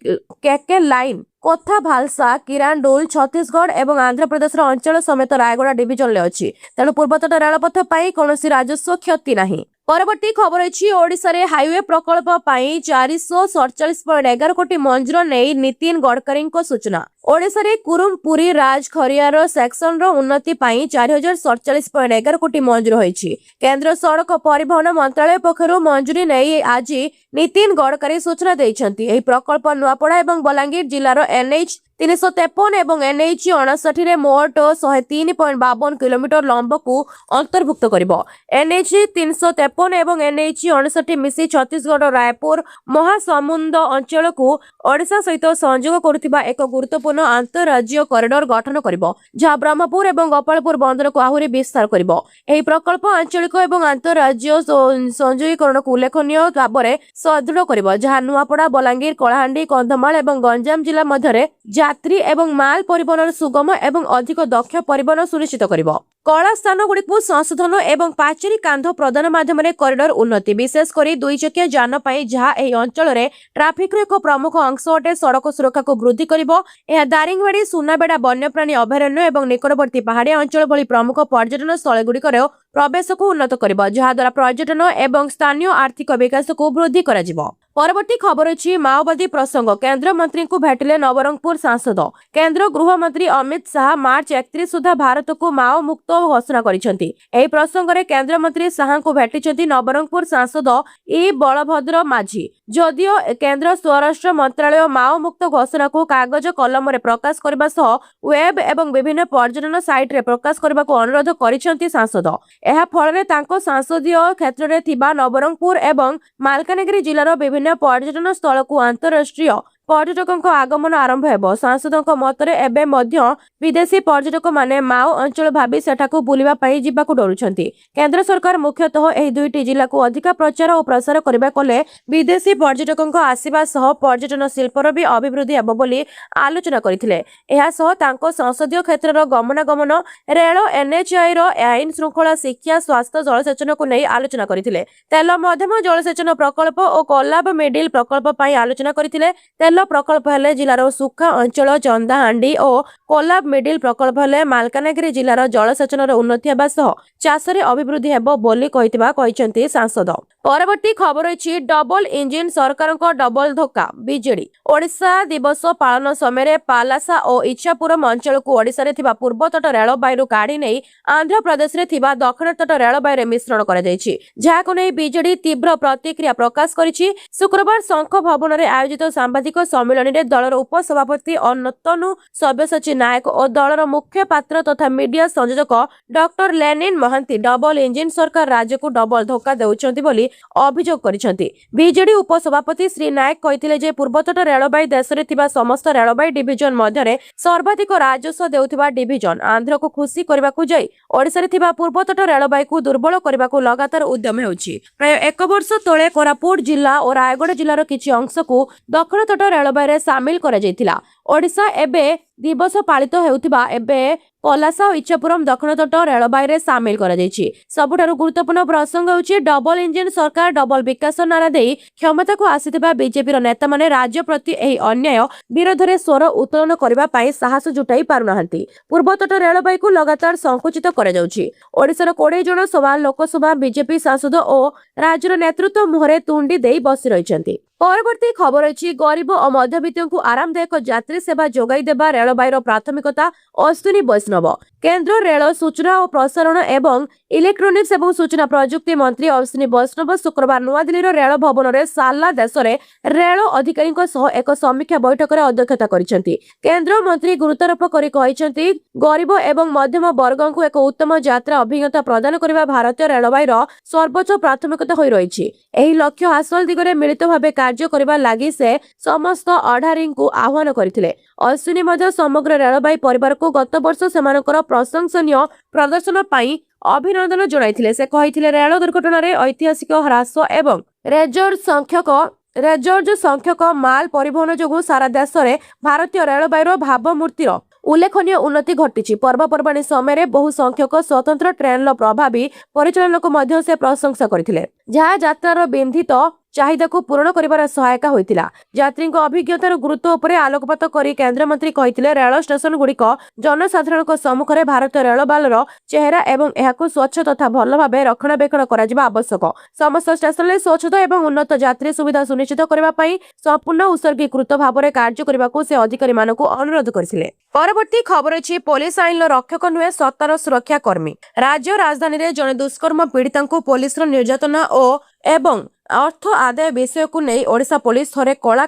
କେକେ ଲାଇନ କଥାଭାଲସା କିରାଣ୍ଡୁଲ ଛତିଶଗଡ଼ ଏବଂ ଆନ୍ଧ୍ରପ୍ରଦେଶର ଅଞ୍ଚଳ ସମେତ ରାୟଗଡ଼ା ଡିଭିଜନରେ ଅଛି। ତେଣୁ ପୂର୍ବତଟ ରେଳପଥ ପାଇଁ କୌଣସି ରାଜସ୍ୱ କ୍ଷତି ନାହିଁ। ପରବର୍ତ୍ତୀ ଖବର ଅଛି, ଓଡ଼ିଶାରେ ହାଇୱେ ପ୍ରକଳ୍ପ ପାଇଁ 447.11 କୋଟି ମଞ୍ଜୁର ନେଇ ନୀତିନ ଗଡ଼କରୀଙ୍କ ସୂଚନା। ଓଡ଼ିଶାରେ କୁରୁମ ପୁରୀ ରାଜ ଖରିଆର ସେକ୍ସନର ଉନ୍ନତି ପାଇଁ 4047.11 କୋଟି ମଞ୍ଜୁର ହୋଇଛି। କେନ୍ଦ୍ର ସଡ଼କ ପରିବହନ ମନ୍ତ୍ରାଳୟ ପକ୍ଷରୁ ମଞ୍ଜୁରୀ ନେଇ ଆଜି ନୀତିନ ଗଡ଼କରୀ ସୂଚନା ଦେଇଛନ୍ତି। ଏହି ପ୍ରକଳ୍ପ ନୂଆପଡ଼ା ଏବଂ ବଲାଙ୍ଗୀର ଜିଲ୍ଲାର ଏନ୍ଏଚ୍ 353 ଏବଂ ଏନ୍ଏଚ୍ 59ରେ ମୋଟ 103.52 କିଲୋମିଟର ଲମ୍ବକୁ ଅନ୍ତର୍ଭୁକ୍ତ କରିବ। ଏନ୍ଏଚ୍ 353 ଏବଂ ଏନ୍ଏଚ୍ 59 ମିଶି ଛତିଶଗଡ଼ ରାୟପୁର ମହାସମୁନ୍ଦ ଅଞ୍ଚଳକୁ ଓଡ଼ିଶା ସହିତ ସଂଯୋଗ କରୁଥିବା ଏକ ଗୁରୁତ୍ୱପୂର୍ଣ୍ଣ ଆନ୍ତଃରାଜ୍ୟ କରିଡର ଗଠନ କରିବ, ଯାହା ବ୍ରହ୍ମପୁର ଏବଂ ଗୋପାଳପୁର ବନ୍ଦରକୁ ଆହୁରି ବିସ୍ତାର କରିବ। ଏହି ପ୍ରକଳ୍ପ ଆଞ୍ଚଳିକ ଏବଂ ଆନ୍ତଃରାଜ୍ୟ ସଂଯୋଗୀକରଣକୁ ଉଲ୍ଲେଖନୀୟ ଭାବରେ ସୁଦୃଢ଼ କରିବ, ଯାହା ନୂଆପଡ଼ା, ବଲାଙ୍ଗୀର, କଳାହାଣ୍ଡି, କନ୍ଧମାଳ ଏବଂ ଗଞ୍ଜାମ ଜିଲ୍ଲା ମଧ୍ୟରେ ଯାତ୍ରୀ ଏବଂ ମାଲ ପରିବହନର ସୁଗମ ଏବଂ ଅଧିକ ଦକ୍ଷ ପରିବହନ ସୁନିଶ୍ଚିତ କରିବ। କଳା ସ୍ଥାନଗୁଡ଼ିକୁ ସଂଶୋଧନ ଏବଂ ପାଚେରୀ କାନ୍ଧ ପ୍ରଦାନ ମାଧ୍ୟମରେ କରିଡର ଉନ୍ନତି, ବିଶେଷ କରି ଦୁଇଚକିଆ ଯାନ ପାଇଁ, ଯାହା ଏହି ଅଞ୍ଚଳରେ ଟ୍ରାଫିକର ଏକ ପ୍ରମୁଖ ଅଂଶ ଅଟେ, ସଡ଼କ ସୁରକ୍ଷାକୁ ବୃଦ୍ଧି କରିବ। ଏହା ଦାରିଙ୍ଗବାଡ଼ି, ସୁନାବେଡ଼ା ବନ୍ୟପ୍ରାଣୀ ଅଭୟାରଣ୍ୟ ଏବଂ ନିକଟବର୍ତ୍ତୀ ପାହାଡ଼ିଆ ଅଞ୍ଚଳ ଭଳି ପ୍ରମୁଖ ପର୍ଯ୍ୟଟନ ସ୍ଥଳଗୁଡ଼ିକର ପ୍ରବେଶକୁ ଉନ୍ନତ କରିବ, ଯାହାଦ୍ୱାରା ପର୍ଯ୍ୟଟନ ଏବଂ ସ୍ଥାନୀୟ ଆର୍ଥିକ ବିକାଶକୁ ବୃଦ୍ଧି କରାଯିବ। ପରବର୍ତ୍ତୀ ଖବର ଅଛି ମାଓବାଦୀ ପ୍ରସଙ୍ଗ। କେନ୍ଦ୍ରମନ୍ତ୍ରୀଙ୍କୁ ଭେଟିଲେ ନବରଙ୍ଗପୁର ସାଂସଦ। କେନ୍ଦ୍ର ଗୃହମନ୍ତ୍ରୀ ଅମିତ ଶାହା ମାର୍ଚ୍ଚ 31 ସୁଦ୍ଧା ଭାରତକୁ ମାଓ ମୁକ୍ତ ଘୋଷଣା କରିଛନ୍ତି। ଏହି ପ୍ରସଙ୍ଗରେ କେନ୍ଦ୍ରମନ୍ତ୍ରୀ ଶାହାଙ୍କୁ ଭେଟିଛନ୍ତି ନବରଙ୍ଗପୁର ସାଂସଦ ଇ ବଳଭଦ୍ର ମାଝୀ। ଯଦିଓ କେନ୍ଦ୍ର ସ୍ୱରାଷ୍ଟ୍ର ମନ୍ତ୍ରାଳୟ ମାଓ ମୁକ୍ତ ଘୋଷଣାକୁ କାଗଜ କଲମରେ ପ୍ରକାଶ କରିବା ସହ ୱେବ୍ ଏବଂ ବିଭିନ୍ନ ପର୍ଯ୍ୟଟନ ସାଇଟ୍ରେ ପ୍ରକାଶ କରିବାକୁ ଅନୁରୋଧ କରିଛନ୍ତି ସାଂସଦ। ଏହା ଫଳରେ ତାଙ୍କ ସଂସଦୀୟ କ୍ଷେତ୍ରରେ ଥିବା ନବରଙ୍ଗପୁର ଏବଂ ମାଲକାନଗିରି ଜିଲ୍ଲାର ବିଭିନ୍ନ ପର୍ଯ୍ୟଟନ ସ୍ଥଳକୁ ଆନ୍ତଃରାଷ୍ଟ୍ରୀୟ ପର୍ଯ୍ୟଟକଙ୍କ ଆଗମନ ଆରମ୍ଭ ହେବ। ସାଂସଦଙ୍କ ମତରେ ଏବେ ମଧ୍ୟ ବିଦେଶୀ ପର୍ଯ୍ୟଟକମାନେ ମାଓ ଅଞ୍ଚଳ ଭାବି ସେଠାକୁ ବୁଲିବା ପାଇଁ ଯିବାକୁ ଡରୁଛନ୍ତି। କେନ୍ଦ୍ର ସରକାର ମୁଖ୍ୟତଃ ଏହି ଦୁଇଟି ଜିଲ୍ଲାକୁ ଅଧିକା ପ୍ରଚାର ଓ ପ୍ରସାର କରିବା କଲେ ବିଦେଶୀ ପର୍ଯ୍ୟଟକଙ୍କ ଆସିବା ସହ ପର୍ଯ୍ୟଟନ ଶିଳ୍ପର ବି ଅଭିବୃଦ୍ଧି ହେବ ବୋଲି ଆଲୋଚନା କରିଥିଲେ। ଏହା ସହ ତାଙ୍କ ସଂସଦୀୟ କ୍ଷେତ୍ରର ଗମନାଗମନ, ରେଳ, ଏନ୍ଏଚ୍ଆଇର ଆଇନ ଶୃଙ୍ଖଳା, ଶିକ୍ଷା, ସ୍ୱାସ୍ଥ୍ୟ, ଜଳସେଚନକୁ ନେଇ ଆଲୋଚନା କରିଥିଲେ। ତେଲ ମଧ୍ୟମ ଜଳସେଚନ ପ୍ରକଳ୍ପ ଓ କୋଲାବ ମିଡିଲ ପ୍ରକଳ୍ପ ପାଇଁ ଆଲୋଚନା କରିଥିଲେ। ତେଲ ପ୍ରକଳ୍ପ ହେଲେ ଜିଲ୍ଲାର ଶୁଖା ଅଞ୍ଚଳ ଚନ୍ଦାହାଣ୍ଡି ଓ କୋଲାବ ମିଡିଲ ପ୍ରକଳ୍ପ ହେଲେ ମାଲକାନଗିରି ଜିଲ୍ଲାର ଜଳସେଚନର ଉନ୍ନତି ହେବା ସହ ଚାଷରେ ଅଭିବୃଦ୍ଧି ହେବ ବୋଲି କହିଥିବା କହିଛନ୍ତି ସାଂସଦ। ପରବର୍ତ୍ତୀ ଖବର ଅଛି ଡବଲ ଇଞ୍ଜିନ ସରକାରଙ୍କ ଡବଲ ଧୋକା, ବିଜେଡି। ଓଡ଼ିଶା ଦିବସ ପାଳନ ସମୟରେ ପାଲାସା ଓ ଇଚ୍ଛାପୁରମ ଅଞ୍ଚଳକୁ ଓଡ଼ିଶାରେ ଥିବା ପୂର୍ବତଟ ରେଳବାଇରୁ କାଢି ନେଇ ଆନ୍ଧ୍ରପ୍ରଦେଶରେ ଥିବା ଦକ୍ଷିଣ ତଟ ରେଳବାଇରେ ମିଶ୍ରଣ କରାଯାଇଛି, ଯାହାକୁ ନେଇ ବିଜେଡି ତୀବ୍ର ପ୍ରତିକ୍ରିୟା ପ୍ରକାଶ କରିଛି। ଶୁକ୍ରବାର ଶଙ୍ଖ ଭବନରେ ଆୟୋଜିତ ସାମ୍ବାଦିକ ସମ୍ମିଳନୀରେ ଦଳର ଉପସଭାପତି ଅତନୁ ସବ୍ୟସାଚୀ ନାୟକ ଓ ଦଳର ମୁଖପାତ୍ର ତଥା ମିଡିଆ ସଂଯୋଜକ doctor Lenin Mohanty double engine ସରକାର ରାଜ୍ୟକୁ ଡବଲ ଧୋକା ଦେଉଛନ୍ତି ବୋଲି ଅଭିଯୋଗ କରିଛନ୍ତି। ବିଜେଡି ଉପସଭାପତି ଶ୍ରୀ ନାୟକ କହିଥିଲେ ଯେ ପୂର୍ବତଟ ରେଳବାଇ ଦେଶରେ ଥିବା ସମସ୍ତ ରେଳବାଇ ଡିଭିଜନ ମଧ୍ୟରେ ସର୍ବାଧିକ ରାଜସ୍ୱ ଦେଉଥିବା ଡିଭିଜନ। ଆନ୍ଧ୍ରକୁ ଖୁସି କରିବାକୁ ଯାଇ ଓଡ଼ିଶାରେ ଥିବା ପୂର୍ବତଟ ରେଳବାଇକୁ ଦୁର୍ବଳ କରିବାକୁ ଲଗାତାର ଉଦ୍ୟମ ହେଉଛି। ପ୍ରାୟ ଏକ ବର୍ଷ ତଳେ କୋରାପୁଟ ଜିଲ୍ଲା ଓ ରାୟଗଡ଼ା ଜିଲ୍ଲାର କିଛି ଅଂଶକୁ ଦକ୍ଷିଣ ତଟ ରେଳବାଇରେ ସାମିଲ କରାଯାଇଥିଲା। ଓଡ଼ିଶା ଏବେ ଦିବସ ପାଳିତ ହେଉଥିବା ଏବେ ପଲାସା ଓ ଇଚ୍ଛାପୁରମ ଦକ୍ଷିଣ ତଟ ରେଳବାଇରେ ସାମିଲ କରାଯାଇଛି। ସବୁଠାରୁ ଗୁରୁତ୍ୱପୂର୍ଣ୍ଣ ପ୍ରସଙ୍ଗ ହେଉଛି, ଡବଲ ଇଞ୍ଜିନ ସରକାର ଡବଲ ବିକାଶ ନାରା ଦେଇ କ୍ଷମତାକୁ ଆସିଥିବା ବିଜେପିର ନେତାମାନେ ରାଜ୍ୟ ପ୍ରତି ଏହି ଅନ୍ୟାୟ ବିରୋଧରେ ସ୍ୱର ଉତ୍ତୋଳନ କରିବା ପାଇଁ ସାହସ ଜୁଟାଇ ପାରୁନାହାନ୍ତି। ପୂର୍ବତଟ ରେଳବାଇକୁ ଲଗାତାର ସଂକୁଚିତ କରାଯାଉଛି। ଓଡ଼ିଶାର 20 ଜଣ ସଭା ଲୋକସଭା ବିଜେପି ସାଂସଦ ଓ ରାଜ୍ୟର ନେତୃତ୍ୱ ମୁହଁରେ ତୁଣ୍ଡି ଦେଇ ବସି ରହିଛନ୍ତି। ପରବର୍ତ୍ତୀ ଖବର ଅଛି ଗରିବ ଓ ମଧ୍ୟବିତ୍ତଙ୍କୁ ଆରାମଦାୟକ ଯାତ୍ରୀ ସେବା ଯୋଗାଇ ଦେବା ରେଳବାଇର ପ୍ରାଥମିକତା, ଅଶ୍ୱିନୀ ବୈଷ୍ଣବ। କେନ୍ଦ୍ର ରେଳ, ସୂଚନା ଓ ପ୍ରସାରଣ ଏବଂ ଇଲେକ୍ଟ୍ରୋନିକ୍ସ ଏବଂ ସୂଚନା ପ୍ରଯୁକ୍ତି ମନ୍ତ୍ରୀ ଅଶ୍ୱିନୀ ବୈଷ୍ଣବ ଶୁକ୍ରବାର ନୂଆଦିଲ୍ଲୀର ରେଳ ଭବନରେ ସାରା ଦେଶରେ ରେଳ ଅଧିକାରୀଙ୍କ ସହ ଏକ ସମୀକ୍ଷା ବୈଠକରେ ଅଧ୍ୟକ୍ଷତା କରିଛନ୍ତି। କେନ୍ଦ୍ର ମନ୍ତ୍ରୀ ଗୁରୁତ୍ୱାରୋପ କରି କହିଛନ୍ତି, ଗରିବ ଏବଂ ମଧ୍ୟମ ବର୍ଗଙ୍କୁ ଏକ ଉତ୍ତମ ଯାତ୍ରା ଅଭିଜ୍ଞତା ପ୍ରଦାନ କରିବା ଭାରତୀୟ ରେଳବାଇର ସର୍ବୋଚ୍ଚ ପ୍ରାଥମିକତା ହୋଇ ରହିଛି। ଏହି ଲକ୍ଷ୍ୟ ହାସଲ ଦିଗରେ ମିଳିତ ଭାବେ କାର୍ଯ୍ୟ କରିବା ଲାଗି ସେ ସମସ୍ତ ଅଧିକାରୀଙ୍କୁ ଆହ୍ୱାନ କରିଥିଲେ। ଅଶ୍ୱିନୀ ମଧ୍ୟ ସମଗ୍ର ରେଳବାଇ ପରିବାରକୁ ଗତ ବର୍ଷ ସେମାନଙ୍କର ପ୍ରଶଂସନୀୟ ପ୍ରଦର୍ଶନ ପାଇଁ ଅଭିନନ୍ଦନ ଜଣାଇଥିଲେ। ସେ କହିଥିଲେ, ରେଳ ଦୁର୍ଘଟଣାରେ ଐତିହାସିକ ହ୍ରାସ ଏବଂ ରେକର୍ଡ ସଂଖ୍ୟକ ମାଲ ପରିବହନ ଯୋଗୁଁ ସାରା ଦେଶରେ ଭାରତୀୟ ରେଳବାଇର ଭାବମୂର୍ତ୍ତିର ଉଲ୍ଲେଖନୀୟ ଉନ୍ନତି ଘଟିଛି। ପର୍ବପର୍ବାଣୀ ସମୟରେ ବହୁ ସଂଖ୍ୟକ ସ୍ୱତନ୍ତ୍ର ଟ୍ରେନର ପ୍ରଭାବୀ ପରିଚାଳନାକୁ ମଧ୍ୟ ସେ ପ୍ରଶଂସା କରିଥିଲେ, ଯାହା ଯାତ୍ରାର ବର୍ଦ୍ଧିତ ଚାହିଦାକୁ ପୂରଣ କରିବାରେ ସହାୟକ ହୋଇଥିଲା। ଯାତ୍ରୀଙ୍କ ଅଭିଜ୍ଞତାର ଗୁରୁତ୍ୱ ଉପରେ ଆଲୋକପାତ କରି କେନ୍ଦ୍ରମନ୍ତ୍ରୀ କହିଥିଲେ, ରେଳ ଷ୍ଟେସନ ଗୁଡ଼ିକ ଜନସାଧାରଣଙ୍କ ସମ୍ମୁଖରେ ଭାରତୀୟ ରେଳବାଇର ଚେହେରା ଏବଂ ଏହାକୁ ସ୍ୱଚ୍ଛ ତଥା ଭଲ ଭାବେ ରକ୍ଷଣାବେକ୍ଷଣ କରାଯିବା ଆବଶ୍ୟକ। ସମସ୍ତ ଷ୍ଟେସନରେ ସ୍ୱଚ୍ଛତା ଏବଂ ଉନ୍ନତ ଯାତ୍ରୀ ସୁବିଧା ସୁନିଶ୍ଚିତ କରିବା ପାଇଁ ସମ୍ପୂର୍ଣ୍ଣ ଉତ୍ସର୍ଗୀକୃତ ଭାବରେ କାର୍ଯ୍ୟ କରିବାକୁ ସେ ଅଧିକାରୀମାନଙ୍କୁ ଅନୁରୋଧ କରିଥିଲେ। ପରବର୍ତ୍ତୀ ଖବର ଅଛି ପୋଲିସ ଆଇନର ରକ୍ଷକ ନୁହେଁ, ସତ୍ତାର ସୁରକ୍ଷା କର୍ମୀ। ରାଜ୍ୟ ରାଜଧାନୀରେ ଜଣେ ଦୁଷ୍କର୍ମ ପୀଡ଼ିତାଙ୍କୁ ପୋଲିସର ନିର୍ଯାତନା ଓ ଏବଂ ଅର୍ଥ ଆଦାୟ ବିଷୟକୁ ନେଇ ଓଡ଼ିଶା ପୋଲିସ ଥରେ କଳା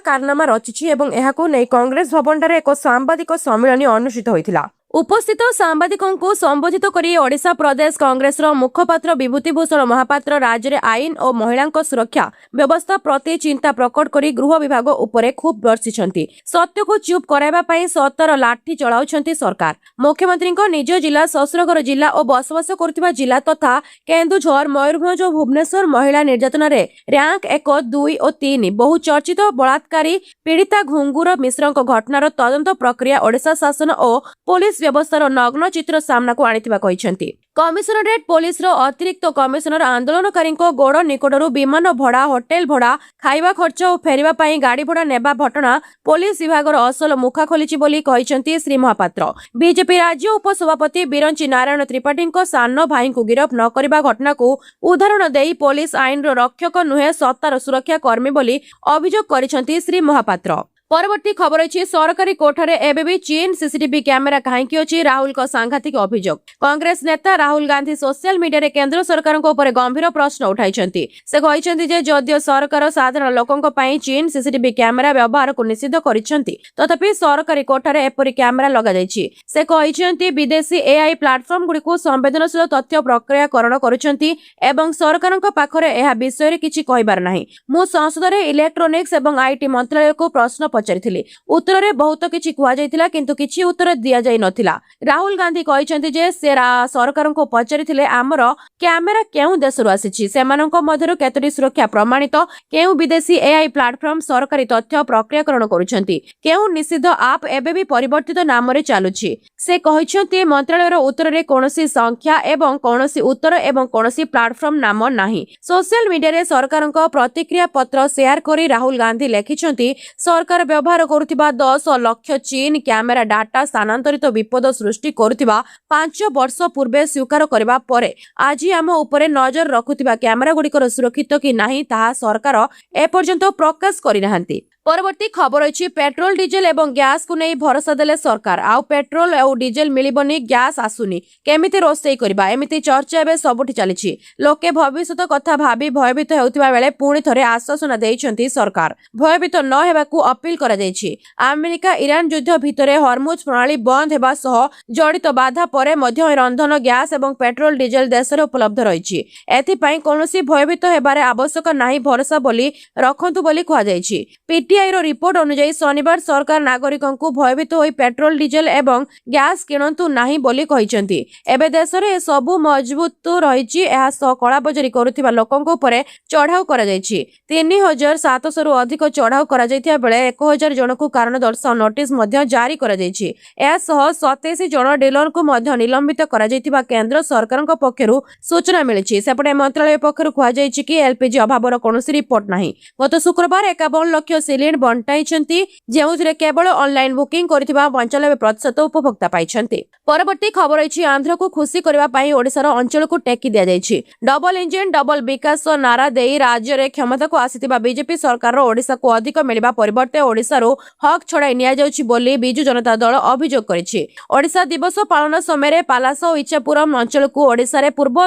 କାରନାମା ରଚିଛି ଏବଂ ଏହାକୁ ନେଇ କଂଗ୍ରେସ ଭବନଠାରେ ଏକ ସାମ୍ବାଦିକ ସମ୍ମିଳନୀ ଅନୁଷ୍ଠିତ ହୋଇଥିଲା। ଉପସ୍ଥିତ ସାମ୍ବାଦିକଙ୍କୁ ସମ୍ବୋଧିତ କରି ଓଡ଼ିଶା ପ୍ରଦେଶ କଂଗ୍ରେସର ମୁଖପାତ୍ର ବିଭୂତି ଭୂଷଣ ମହାପାତ୍ର ରାଜ୍ୟରେ ଆଇନ ଓ ମହିଳାଙ୍କ ସୁରକ୍ଷା ବ୍ୟବସ୍ଥା ପ୍ରତି ଚିନ୍ତା ପ୍ରକଟ କରି ଗୃହ ବିଭାଗ ଉପରେ ଖୁବ୍ ବର୍ଷିଛନ୍ତି। ସତ୍ୟକୁ ଚୁପ୍ କରାଇବା ପାଇଁ ସତର ଲାଠି ଚଳାଉଛନ୍ତି ସରକାର। ମୁଖ୍ୟମନ୍ତ୍ରୀଙ୍କ ନିଜ ଜିଲ୍ଲା, ଶ୍ୱଶୁରଘର ଜିଲ୍ଲା ଓ ବସବାସ କରୁଥିବା ଜିଲ୍ଲା ତଥା କେନ୍ଦୁଝର, ମୟୂରଭଞ୍ଜ ଓ ଭୁବନେଶ୍ୱର ମହିଳା ନିର୍ଯାତନାରେ ରାଙ୍କ 1, 2 ଓ 3। ବହୁ ଚର୍ଚ୍ଚିତ ବଳାତ୍କାରୀ ପୀଡ଼ିତା ଘୁଙ୍ଗୁର ମିଶ୍ରଙ୍କ ଘଟଣାର ତଦନ୍ତ ପ୍ରକ୍ରିୟା ଓଡ଼ିଶା ଶାସନ ଓ ପୋଲିସ ବ୍ୟବସ୍ଥାର ନଗ୍ନ ଚିତ୍ର ସାମ୍ନାକୁ ଆଣିଥିବା କହିଛନ୍ତି। କମିଶନରେଟ୍ ପୋଲିସର ଅତିରିକ୍ତ କମିଶନର ଆନ୍ଦୋଳନକାରୀଙ୍କ ଗୋଡ଼ ନିକଟରୁ ବିମାନ ଭଡ଼ା, ହୋଟେଲ ଭଡ଼ା, ଖାଇବା ଖର୍ଚ୍ଚ ଓ ଫେରିବା ପାଇଁ ଗାଡ଼ି ଭଡ଼ା ନେବା ଘଟଣା ପୋଲିସ ବିଭାଗର ଅସଲ ମୁଖା ଖୋଲିଛି ବୋଲି କହିଛନ୍ତି ଶ୍ରୀ ମହାପାତ୍ର। ବିଜେପି ରାଜ୍ୟ ଉପସଭାପତି ବିରଞ୍ଚି ନାରାୟଣ ତ୍ରିପାଠୀଙ୍କ ସାନ ଭାଇଙ୍କୁ ଗିରଫ ନ କରିବା ଘଟଣାକୁ ଉଦାହରଣ ଦେଇ ପୋଲିସ ଆଇନର ରକ୍ଷକ ନୁହେଁ, ସତ୍ତାର ସୁରକ୍ଷା କର୍ମୀ ବୋଲି ଅଭିଯୋଗ କରିଛନ୍ତି ଶ୍ରୀ ମହାପାତ୍ର। ପରବର୍ତ୍ତୀ ଖବର ଅଛି, ସରକାରୀ କୋଠାରେ ଏବେ ବି ଚୀନ ସିସିଟିଭି କ୍ୟାମେରା କାହିଁକି ଅଛି, ରାହୁଲଙ୍କ ସାଂଘାତିକ ଅଭିଯୋଗ। କଂଗ୍ରେସ ନେତା ରାହୁଲ ଗାନ୍ଧୀ ସୋସିଆଲ ମିଡିଆରେ କେନ୍ଦ୍ର ସରକାରଙ୍କ ଉପରେ ଗମ୍ଭୀର ପ୍ରଶ୍ନ ଉଠାଇଛନ୍ତି। ସେ କହିଛନ୍ତି ଯେ ଯଦିଓ ସରକାର ସାଧାରଣ ଲୋକଙ୍କ ପାଇଁ ଚୀନ ସିସିଟିଭି କ୍ୟାମେରା ବ୍ୟବହାରକୁ ନିଷିଦ୍ଧ କରିଛନ୍ତି, ତଥାପି ସରକାରୀ କୋଠାରେ ଏପରି କ୍ୟାମେରା ଲଗାଯାଇଛି। ସେ କହିଛନ୍ତି, ବିଦେଶୀ ଏଆଇ ପ୍ଲାଟଫର୍ମଗୁଡ଼ିକୁ ସମ୍ବେଦନଶୀଳ ତଥ୍ୟ ପ୍ରକ୍ରିୟାକରଣ କରୁଛନ୍ତି ଏବଂ ସରକାରଙ୍କ ପାଖରେ ଏହା ବିଷୟରେ କିଛି କହିବାର ନାହିଁ। ମୁଁ ସଂସଦରେ ଇଲେକ୍ଟ୍ରୋନିକ୍ସ ଏବଂ IT ମନ୍ତ୍ରାଳୟକୁ ପ୍ରଶ୍ନ ପଚାରିଥିଲି। ଉତ୍ତରରେ ବହୁତ କିଛି କୁହାଯାଇଥିଲା, କିନ୍ତୁ କିଛି ଉତ୍ତର ଦିଆଯାଇ ନଥିଲା। ରାହୁଲ ଗାନ୍ଧୀ କହିଛନ୍ତି ଯେ ସେ ସରକାରଙ୍କୁ ପଚାରିଥିଲେ, ଆମର କ୍ୟାମେରା କେଉଁ ଦେଶରୁ ଆସିଛି? ସେମାନଙ୍କ ମଧ୍ୟରୁ କେତୋଟି ସୁରକ୍ଷା ପ୍ରମାଣିତ? କେଉଁ ବିଦେଶୀ ଏଆଇ ପ୍ଲାଟଫର୍ମ ସରକାରୀ ତଥ୍ୟ ପ୍ରକ୍ରିୟାକରଣ କରୁଛନ୍ତି? କେଉଁ ନିଷିଦ୍ଧ ଆପ୍ ଏବେ ବି ପରିବର୍ତ୍ତିତ ନାମରେ ଚାଲୁଛି? ସେ କହିଛନ୍ତି, ମନ୍ତ୍ରାଳୟର ଉତ୍ତରରେ କୌଣସି ସଂଖ୍ୟା ଏବଂ କୌଣସି ଉତ୍ତର ଏବଂ କୌଣସି ପ୍ଲାଟଫର୍ମ ନାମ ନାହିଁ। ସୋସିଆଲ ମିଡିଆରେ ସରକାରଙ୍କ ପ୍ରତିକ୍ରିୟା ପତ୍ର ସେୟାର କରି ରାହୁଲ ଗାନ୍ଧୀ ଲେଖିଛନ୍ତି, ସରକାର ବ୍ୟବହାର କରୁଥିବା 10 ଲକ୍ଷ ଚୀନ କ୍ୟାମେରା ଡାଟା ସ୍ଥାନାନ୍ତରିତ ବିପଦ ସୃଷ୍ଟି କରୁଥିବା 5 ବର୍ଷ ପୂର୍ବେ ସ୍ୱୀକାର କରିବା ପରେ ଆଜି ଆମ ଉପରେ ନଜର ରଖୁଥିବା କ୍ୟାମେରାଗୁଡ଼ିକର ସୁରକ୍ଷିତ କି ନାହିଁ, ତାହା ସରକାର ଏପର୍ଯ୍ୟନ୍ତ ପ୍ରକାଶ କରିନାହାନ୍ତି। ପରବର୍ତ୍ତୀ ଖବର ଅଛି, ପେଟ୍ରୋଲ, ଡିଜେଲ ଏବଂ ଗ୍ୟାସକୁ ନେଇ ଭରସା ଦେଲେ ସରକାର। ଆଉ ପେଟ୍ରୋଲ ଆଉ ଡିଜେଲ ମିଳିବନି, ଗ୍ୟାସ ଆସୁନି, କେମିତି ରୋଷେଇ କରିବା, ଏମିତି ଚର୍ଚ୍ଚା ଏବେ ସବୁଠି ଚାଲିଛି। ଲୋକେ ଭବିଷ୍ୟତ କଥା ଭାବି ଭୟଭୀତ ହେଉଥିବା ବେଳେ ପୁଣି ଥରେ ଆଶ୍ୱାସନା ଦେଇଛନ୍ତି ସରକାର। ଭୟଭୀତ ନ ହେବାକୁ ଅପିଲ କରାଯାଇଛି। ଆମେରିକା ଇରାନ ଯୁଦ୍ଧ ଭିତରେ ହରମୁଜ ପ୍ରଣାଳୀ ବନ୍ଦ ହେବା ସହ ଜଡ଼ିତ ବାଧା ପରେ ମଧ୍ୟ ରନ୍ଧନ ଗ୍ୟାସ ଏବଂ ପେଟ୍ରୋଲ, ଡିଜେଲ ଦେଶରେ ଉପଲବ୍ଧ ରହିଛି। ଏଥିପାଇଁ କୌଣସି ଭୟଭୀତ ହେବାର ଆବଶ୍ୟକ ନାହିଁ, ଭରସା ବୋଲି ରଖନ୍ତୁ ବୋଲି କୁହାଯାଇଛି। ପିଟିଆଇର ରିପୋର୍ଟ ଅନୁଯାୟୀ, ଶନିବାର ସରକାର ନାଗରିକଙ୍କୁ ଭୟଭୀତ ହୋଇ ପେଟ୍ରୋଲ, ଡିଜେଲ ଏବଂ ଗ୍ୟାସ କିଣନ୍ତୁ ନାହିଁ ବୋଲି କହିଛନ୍ତି। ଏବେ ଦେଶରେ ଏସବୁ ମଜବୁତ ରହିଛି। ଏହା ସହ କଳାବଜାରୀ କରୁଥିବା ଲୋକଙ୍କ ଉପରେ ଚଢାଉ କରାଯାଇଛି। 3700ରୁ ଅଧିକ ଚଢାଉ କରାଯାଇଥିବା ବେଳେ 1000 ଜଣଙ୍କୁ କାରଣ ଦର୍ଶାଅ ନୋଟିସ ମଧ୍ୟ ଜାରି କରାଯାଇଛି। ଏହା ସହ 27 ଜଣ ଡିଲରଙ୍କୁ ମଧ୍ୟ ନିଲମ୍ବିତ କରାଯାଇଥିବା କେନ୍ଦ୍ର ସରକାରଙ୍କ ପକ୍ଷରୁ ସୂଚନା ମିଳିଛି। ସେପଟେ ମନ୍ତ୍ରାଳୟ ପକ୍ଷରୁ କୁହାଯାଇଛି କି ଏଲପିଜି ଅଭାବର କୌଣସି ରିପୋର୍ଟ ନାହିଁ। ଗତ ଶୁକ୍ରବାର 51 ଲକ୍ଷ ସିଲିଣ୍ଡର ବଣ୍ଟାଇଛନ୍ତି, ଯେଉଁଥିରେ କେବଳ ଅନଲାଇନ ବୁକିଂ କରିଥିବା 95% ଉପଭୋକ୍ତା ପାଇଛନ୍ତି। ପରବର୍ତ୍ତୀ ଖବର ରହିଛି, ଆନ୍ଧ୍ରକୁ ଖୁସି କରିବା ପାଇଁ ଓଡ଼ିଶାର ଅଞ୍ଚଳକୁ ଟେକି ଦିଆଯାଇଛି। ଡବଲ ଇଞ୍ଜିନ ଡବଲ ବିକାଶ ନାରା ଦେଇ ରାଜ୍ୟରେ କ୍ଷମତାକୁ ଆସିଥିବା ବିଜେପି ସରକାରର ଓଡ଼ିଶାକୁ ଅଧିକ ମିଳିବା ପରିବର୍ତ୍ତେ ଓଡ଼ିଶାରୁ ହକ୍ ଛଡ଼ାଇ ନିଆଯାଉଛି ବୋଲି ବିଜୁ ଜନତା ଦଳ ଅଭିଯୋଗ କରିଛି। ଓଡ଼ିଶା ଦିବସ ପାଳନ ସମୟରେ ପାଲାସ ଓ ଇଚ୍ଛାପୁରମ୍ ଅଞ୍ଚଳକୁ ଓଡ଼ିଶାରେ ପୂର୍ବ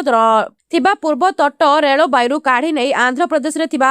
ଥିବା ପୂର୍ବ ତଟ ରେଳବାଇରୁ କାଢ଼ି ନେଇ ଆନ୍ଧ୍ରପ୍ରଦେଶରେ ଥିବା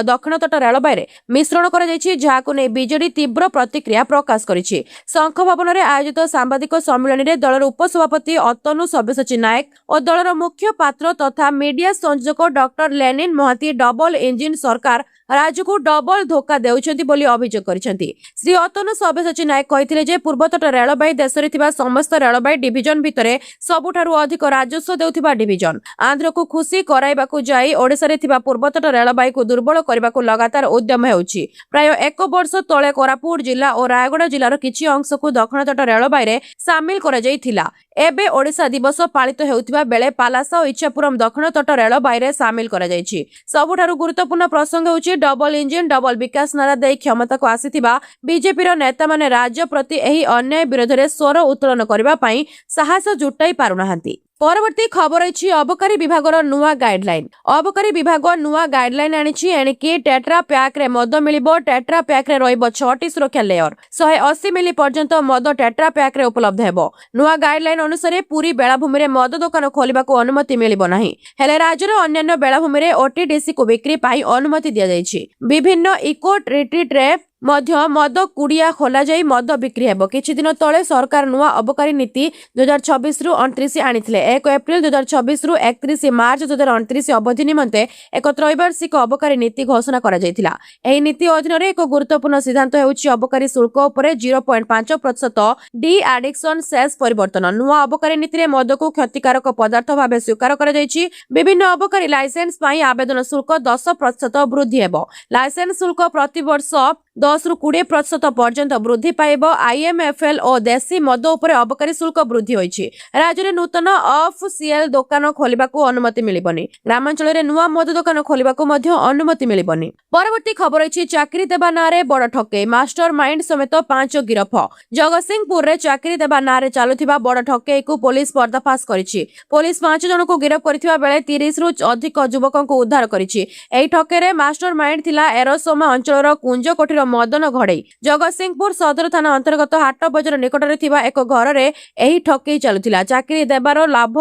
ଦକ୍ଷିଣ ତଟ ରେଳବାଇରେ ମିଶ୍ରଣ କରାଯାଇଛି, ଯାହାକୁ ନେଇ ବିଜେଡି ତୀବ୍ର ପ୍ରତିକ୍ରିୟା ପ୍ରକାଶ କରିଛି। ଶଙ୍ଖ ଭବନରେ ଆୟୋଜିତ ସାମ୍ବାଦିକ ସମ୍ମିଳନୀରେ ଦଳର ଉପସଭାପତି ଅତନୁ ସବ୍ୟସାଚୀ ନାୟକ ଓ ଦଳର ମୁଖ୍ୟ ପାତ୍ର ତଥା ମିଡିଆ ସଂଯୋଜକ doctor Lenin Mohanty double engine ସରକାର ରାଜ୍ୟକୁ ଡବଲ ଧୋକା ଦେଉଛନ୍ତି ବୋଲି ଅଭିଯୋଗ କରିଛନ୍ତି। ଶ୍ରୀ ଅତନୁ ସବ୍ୟସାଚୀ ନାୟକ କହିଥିଲେ ଯେ ପୂର୍ବତଟ ରେଳବାଇ ଦେଶରେ ଥିବା ସମସ୍ତ ରେଳବାଇ ଡିଭିଜନ ଭିତରେ ସବୁଠାରୁ ଅଧିକ ରାଜସ୍ୱ ଦେଉଥିବା ଡିଭିଜନ। ଆନ୍ଧ୍ରକୁ ଖୁସି କରାଇବାକୁ ଯାଇ ଓଡ଼ିଶାରେ ଥିବା ପୂର୍ବତଟ ରେଳବାଇକୁ ଦୁର୍ବଳ କରିବାକୁ ଲଗାତାର ଉଦ୍ୟମ ହେଉଛି। ପ୍ରାୟ ଏକ ବର୍ଷ ତଳେ କୋରାପୁଟ ଜିଲ୍ଲା ଓ ରାୟଗଡ଼ା ଜିଲ୍ଲାର କିଛି ଅଂଶକୁ ଦକ୍ଷିଣ ତଟ ରେଳବାଇରେ ସାମିଲ କରାଯାଇଥିଲା। ଏବେ ଓଡ଼ିଶା ଦିବସ ପାଳିତ ହେଉଥିବା ବେଳେ ପାଲାସା ଓ ଇଚ୍ଛାପୁରମ୍ ଦକ୍ଷିଣ ତଟ ରେଳବାଇରେ ସାମିଲ କରାଯାଇଛି। ସବୁଠାରୁ ଗୁରୁତ୍ୱପୂର୍ଣ୍ଣ ପ୍ରସଙ୍ଗ ହେଉଛି, ଡବଲ ଇଞ୍ଜିନ ଡବଲ ବିକାଶ ନାରା ଦେଇ କ୍ଷମତାକୁ ଆସିଥିବା ବିଜେପିର ନେତାମାନେ ରାଜ୍ୟ ପ୍ରତି ଏହି ଅନ୍ୟାୟ ବିରୋଧରେ ସ୍ୱର ଉତ୍ତୋଳନ କରିବା ପାଇଁ ସାହସ ଜୁଟାଇ ପାରୁନାହାନ୍ତି। ପରବର୍ତ୍ତୀ ଖବର ଅଛି ଅବକାରୀ ବିଭାଗର ନୂଆ ଗାଇଡଲାଇନ। ଅବକାରୀ ବିଭାଗ ନୂଆ ଗାଇଡଲାଇନ ଆଣିଛି। ଏଣିକି ଟେଟ୍ରା ପ୍ୟାକରେ ମଦ ମିଳିବ। ଟେଟ୍ରା ପ୍ୟାକରେ ରହିବ 6ଟି ସୁରକ୍ଷା ଲେୟର। 180 ମିଲି ପର୍ଯ୍ୟନ୍ତ ମଦ ଟେଟ୍ରା ପ୍ୟାକରେ ଉପଲବ୍ଧ ହେବ। ନୂଆ ଗାଇଡଲାଇନ ଅନୁସାରେ ପୁରୀ ବେଳାଭୂମିରେ ମଦ ଦୋକାନ ଖୋଲିବାକୁ ଅନୁମତି ମିଳିବ ନାହିଁ। ହେଲେ ରାଜ୍ୟର ଅନ୍ୟାନ୍ୟ ବେଳାଭୂମିରେ ଓଟିଡିସିକୁ ବିକ୍ରି ପାଇଁ ଅନୁମତି ଦିଆଯାଇଛି। ବିଭିନ୍ନ ଇକୋ ରିଟ୍ରିଟ୍ରେ ମଧ୍ୟ ମଦ କୁଡ଼ିଆ ଖୋଲାଯାଇ ମଦ ବିକ୍ରି ହେବ। କିଛି ଦିନ ତଳେ ସରକାର ନୂଆ ଅବକାରୀ ନୀତି 2026ରୁ 29 ଆଣିଥିଲେ। 1 ଏପ୍ରିଲ 2026ରୁ 31 ମାର୍ଚ୍ଚ 2029 ଅବଧି ନିମନ୍ତେ ଏକ ତ୍ରୈବାର୍ଷିକ ଅବକାରୀ ନୀତି ଘୋଷଣା କରାଯାଇଥିଲା। ଏହି ନୀତି ଅଧୀନରେ ଏକ ଗୁରୁତ୍ୱପୂର୍ଣ୍ଣ ସିଦ୍ଧାନ୍ତ ହେଉଛି ଅବକାରୀ ଶୁଳ୍କ ଉପରେ 0.5% ଡି ଆଡିକ୍ସନ ସେସ୍ ପରିବର୍ତ୍ତନ। ନୂଆ ଅବକାରୀ ନୀତିରେ ମଦକୁ କ୍ଷତିକାରକ ପଦାର୍ଥ ଭାବେ ସ୍ୱୀକାର କରାଯାଇଛି। ବିଭିନ୍ନ ଅବକାରୀ ଲାଇସେନ୍ସ ପାଇଁ ଆବେଦନ ଶୁଳ୍କ 10% ବୃଦ୍ଧି ହେବ। ଲାଇସେନ୍ସ ଶୁଳ୍କ ପ୍ରତିବର୍ଷ 10ରୁ 20% ପର୍ଯ୍ୟନ୍ତ ବୃଦ୍ଧି ପାଇବ। ଆଇଏମ୍ଏଫ୍ଏଲ୍ ଓ ଦେଶୀ ମଦ ଉପରେ ଅବକାରୀ ଶୁଳ୍କ ବୃଦ୍ଧି ହୋଇଛି। ରାଜ୍ୟରେ ନୂତନ ଅଫ୍ ସେଲ୍ ଦୋକାନ ଖୋଲିବାକୁ ଅନୁମତି ମିଳିବନି। ଗ୍ରାମାଞ୍ଚଳରେ ନୂଆ ମଦ ଦୋକାନ ଖୋଲିବାକୁ ମଧ୍ୟ ଅନୁମତି ମିଳିବନି। ପରବର୍ତ୍ତୀ ଖବର ଅଛି ଚାକିରି ଦେବା ନାଁରେ ବଡ଼ ଠକେଇ, ମାଷ୍ଟର ମାଇଣ୍ଡ ସମେତ 5 ଗିରଫ। ଜଗତସିଂହପୁରରେ ଚାକିରି ଦେବା ନାଁରେ ଚାଲୁଥିବା ବଡ଼ ଠକେଇକୁ ପୋଲିସ ପର୍ଦ୍ଦାଫାଶ କରିଛି। ପୋଲିସ 5 ଜଣଙ୍କୁ ଗିରଫ କରିଥିବା ବେଳେ 30ରୁ ଅଧିକ ଯୁବକଙ୍କୁ ଉଦ୍ଧାର କରିଛି। ଏହି ଠକେଇରେ ମାଷ୍ଟର ମାଇଣ୍ଡ ଥିଲା ଏରସୋମା ଅଞ୍ଚଳର କୁଞ୍ଜକୋଠିର ମଦନ ଘଡେଇ। ଜଗତସିଂହପୁର ସଦର ଥାନା ଅନ୍ତର୍ଗତ ହାଟ ବଜାର ନିକଟରେ ଥିବା ଏକ ଘରରେ ଏହି ଠକେଇ ଚାଲୁଥିଲା। ଚାକିରି ଦେବାର ଲୋଭ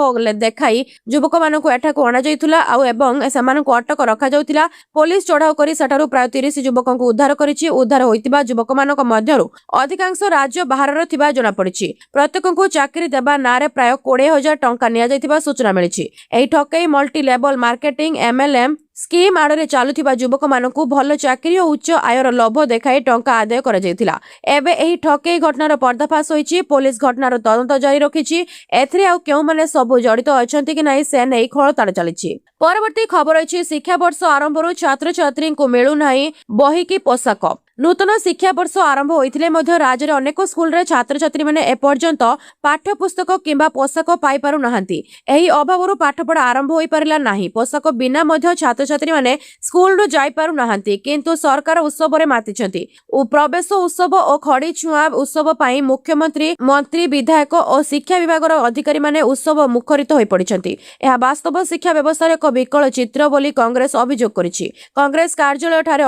ଦେଖାଇ ଯୁବକମାନଙ୍କୁ ଏଠାକୁ ଅଣାଯାଇଥିଲା ଆଉ ଏବଂ ସେମାନଙ୍କୁ ଅଟକ ରଖାଯାଉଥିଲା। ପୋଲିସ ଚଢାଉ କରି ସେଠାରୁ ପ୍ରାୟ 30 ଯୁବକଙ୍କୁ ଉଦ୍ଧାର କରିଛି। ଉଦ୍ଧାର ହୋଇଥିବା ଯୁବକମାନଙ୍କ ମଧ୍ୟରୁ ଅଧିକାଂଶ ରାଜ୍ୟ ବାହାରର ଥିବା ଜଣାପଡ଼ିଛି। ପ୍ରତ୍ୟେକଙ୍କୁ ଚାକିରି ଦେବା ନାଁରେ ପ୍ରାୟ 20,000 ଟଙ୍କା ନିଆଯାଇଥିବା ସୂଚନା ମିଳିଛି। ଏହି ଠକେଇ ମଲ୍ଟି ଲେବଲ ମାର୍କେଟିଂ, ଏମ୍ଏଲ୍ଏମ୍ ସ୍କିମ୍ ଆଳରେ ଚାଲୁଥିବା ଯୁବକମାନଙ୍କୁ ଭଲ ଚାକିରି ଓ ଉଚ୍ଚ ଆୟର ଲୋଭ ଦେଖାଇ ଟଙ୍କା ଆଦାୟ କରାଯାଇଥିଲା। ଏବେ ଏହି ଠକେଇ ଘଟଣାର ପର୍ଦ୍ଦାଫାଶ ହୋଇଛି। ପୋଲିସ ଘଟଣାର ତଦନ୍ତ ଜାରି ରଖିଛି। ଏଥିରେ ଆଉ କେଉଁମାନେ ସବୁ ଜଡ଼ିତ ଅଛନ୍ତି କି ନାହିଁ, ସେ ନେଇ ଖୋଳତାଡ଼ ଚାଲିଛି। ପରବର୍ତ୍ତୀ ଖବର ଅଛି ଶିକ୍ଷାବର୍ଷ ଆରମ୍ଭରୁ ଛାତ୍ରଛାତ୍ରୀଙ୍କୁ ମିଳୁନାହିଁ ବହି କି ପୋଷାକ। ନୂତନ ଶିକ୍ଷାବର୍ଷ ଆରମ୍ଭ ହୋଇଥିଲେ ମଧ୍ୟ ରାଜ୍ୟରେ ଅନେକ ସ୍କୁଲରେ ଛାତ୍ରଛାତ୍ରୀମାନେ ଏପର୍ଯ୍ୟନ୍ତ ପାଠ୍ୟପୁସ୍ତକ କିମ୍ବା ପୋଷାକ ପାଇପାରୁନାହାନ୍ତି। ଏହି ଅଭାବରୁ ପାଠପଢ଼ା ଆରମ୍ଭ ହୋଇପାରିଲା ନାହିଁ। ପୋଷାକ ବିନା ମଧ୍ୟ ଛାତ୍ରଛାତ୍ରୀମାନେ ସ୍କୁଲରୁ ଯାଇପାରୁନାହାନ୍ତି। କିନ୍ତୁ ସରକାର ଉତ୍ସବରେ ମାତିଛନ୍ତି ଓ ପ୍ରବେଶ ଉତ୍ସବ ଓ ଖଡ଼ି ଛୁଆଁ ଉତ୍ସବ ପାଇଁ ମୁଖ୍ୟମନ୍ତ୍ରୀ, ମନ୍ତ୍ରୀ, ବିଧାୟକ ଓ ଶିକ୍ଷା ବିଭାଗର ଅଧିକାରୀମାନେ ଉତ୍ସବ ମୁଖରିତ ହୋଇପଡ଼ିଛନ୍ତି। ଏହା ବାସ୍ତବ ଶିକ୍ଷା ବ୍ୟବସ୍ଥାର ଏକ ବିକଳ ଚିତ୍ର ବୋଲି କଂଗ୍ରେସ ଅଭିଯୋଗ କରିଛି। କଂଗ୍ରେସ କାର୍ଯ୍ୟାଳୟଠାରେ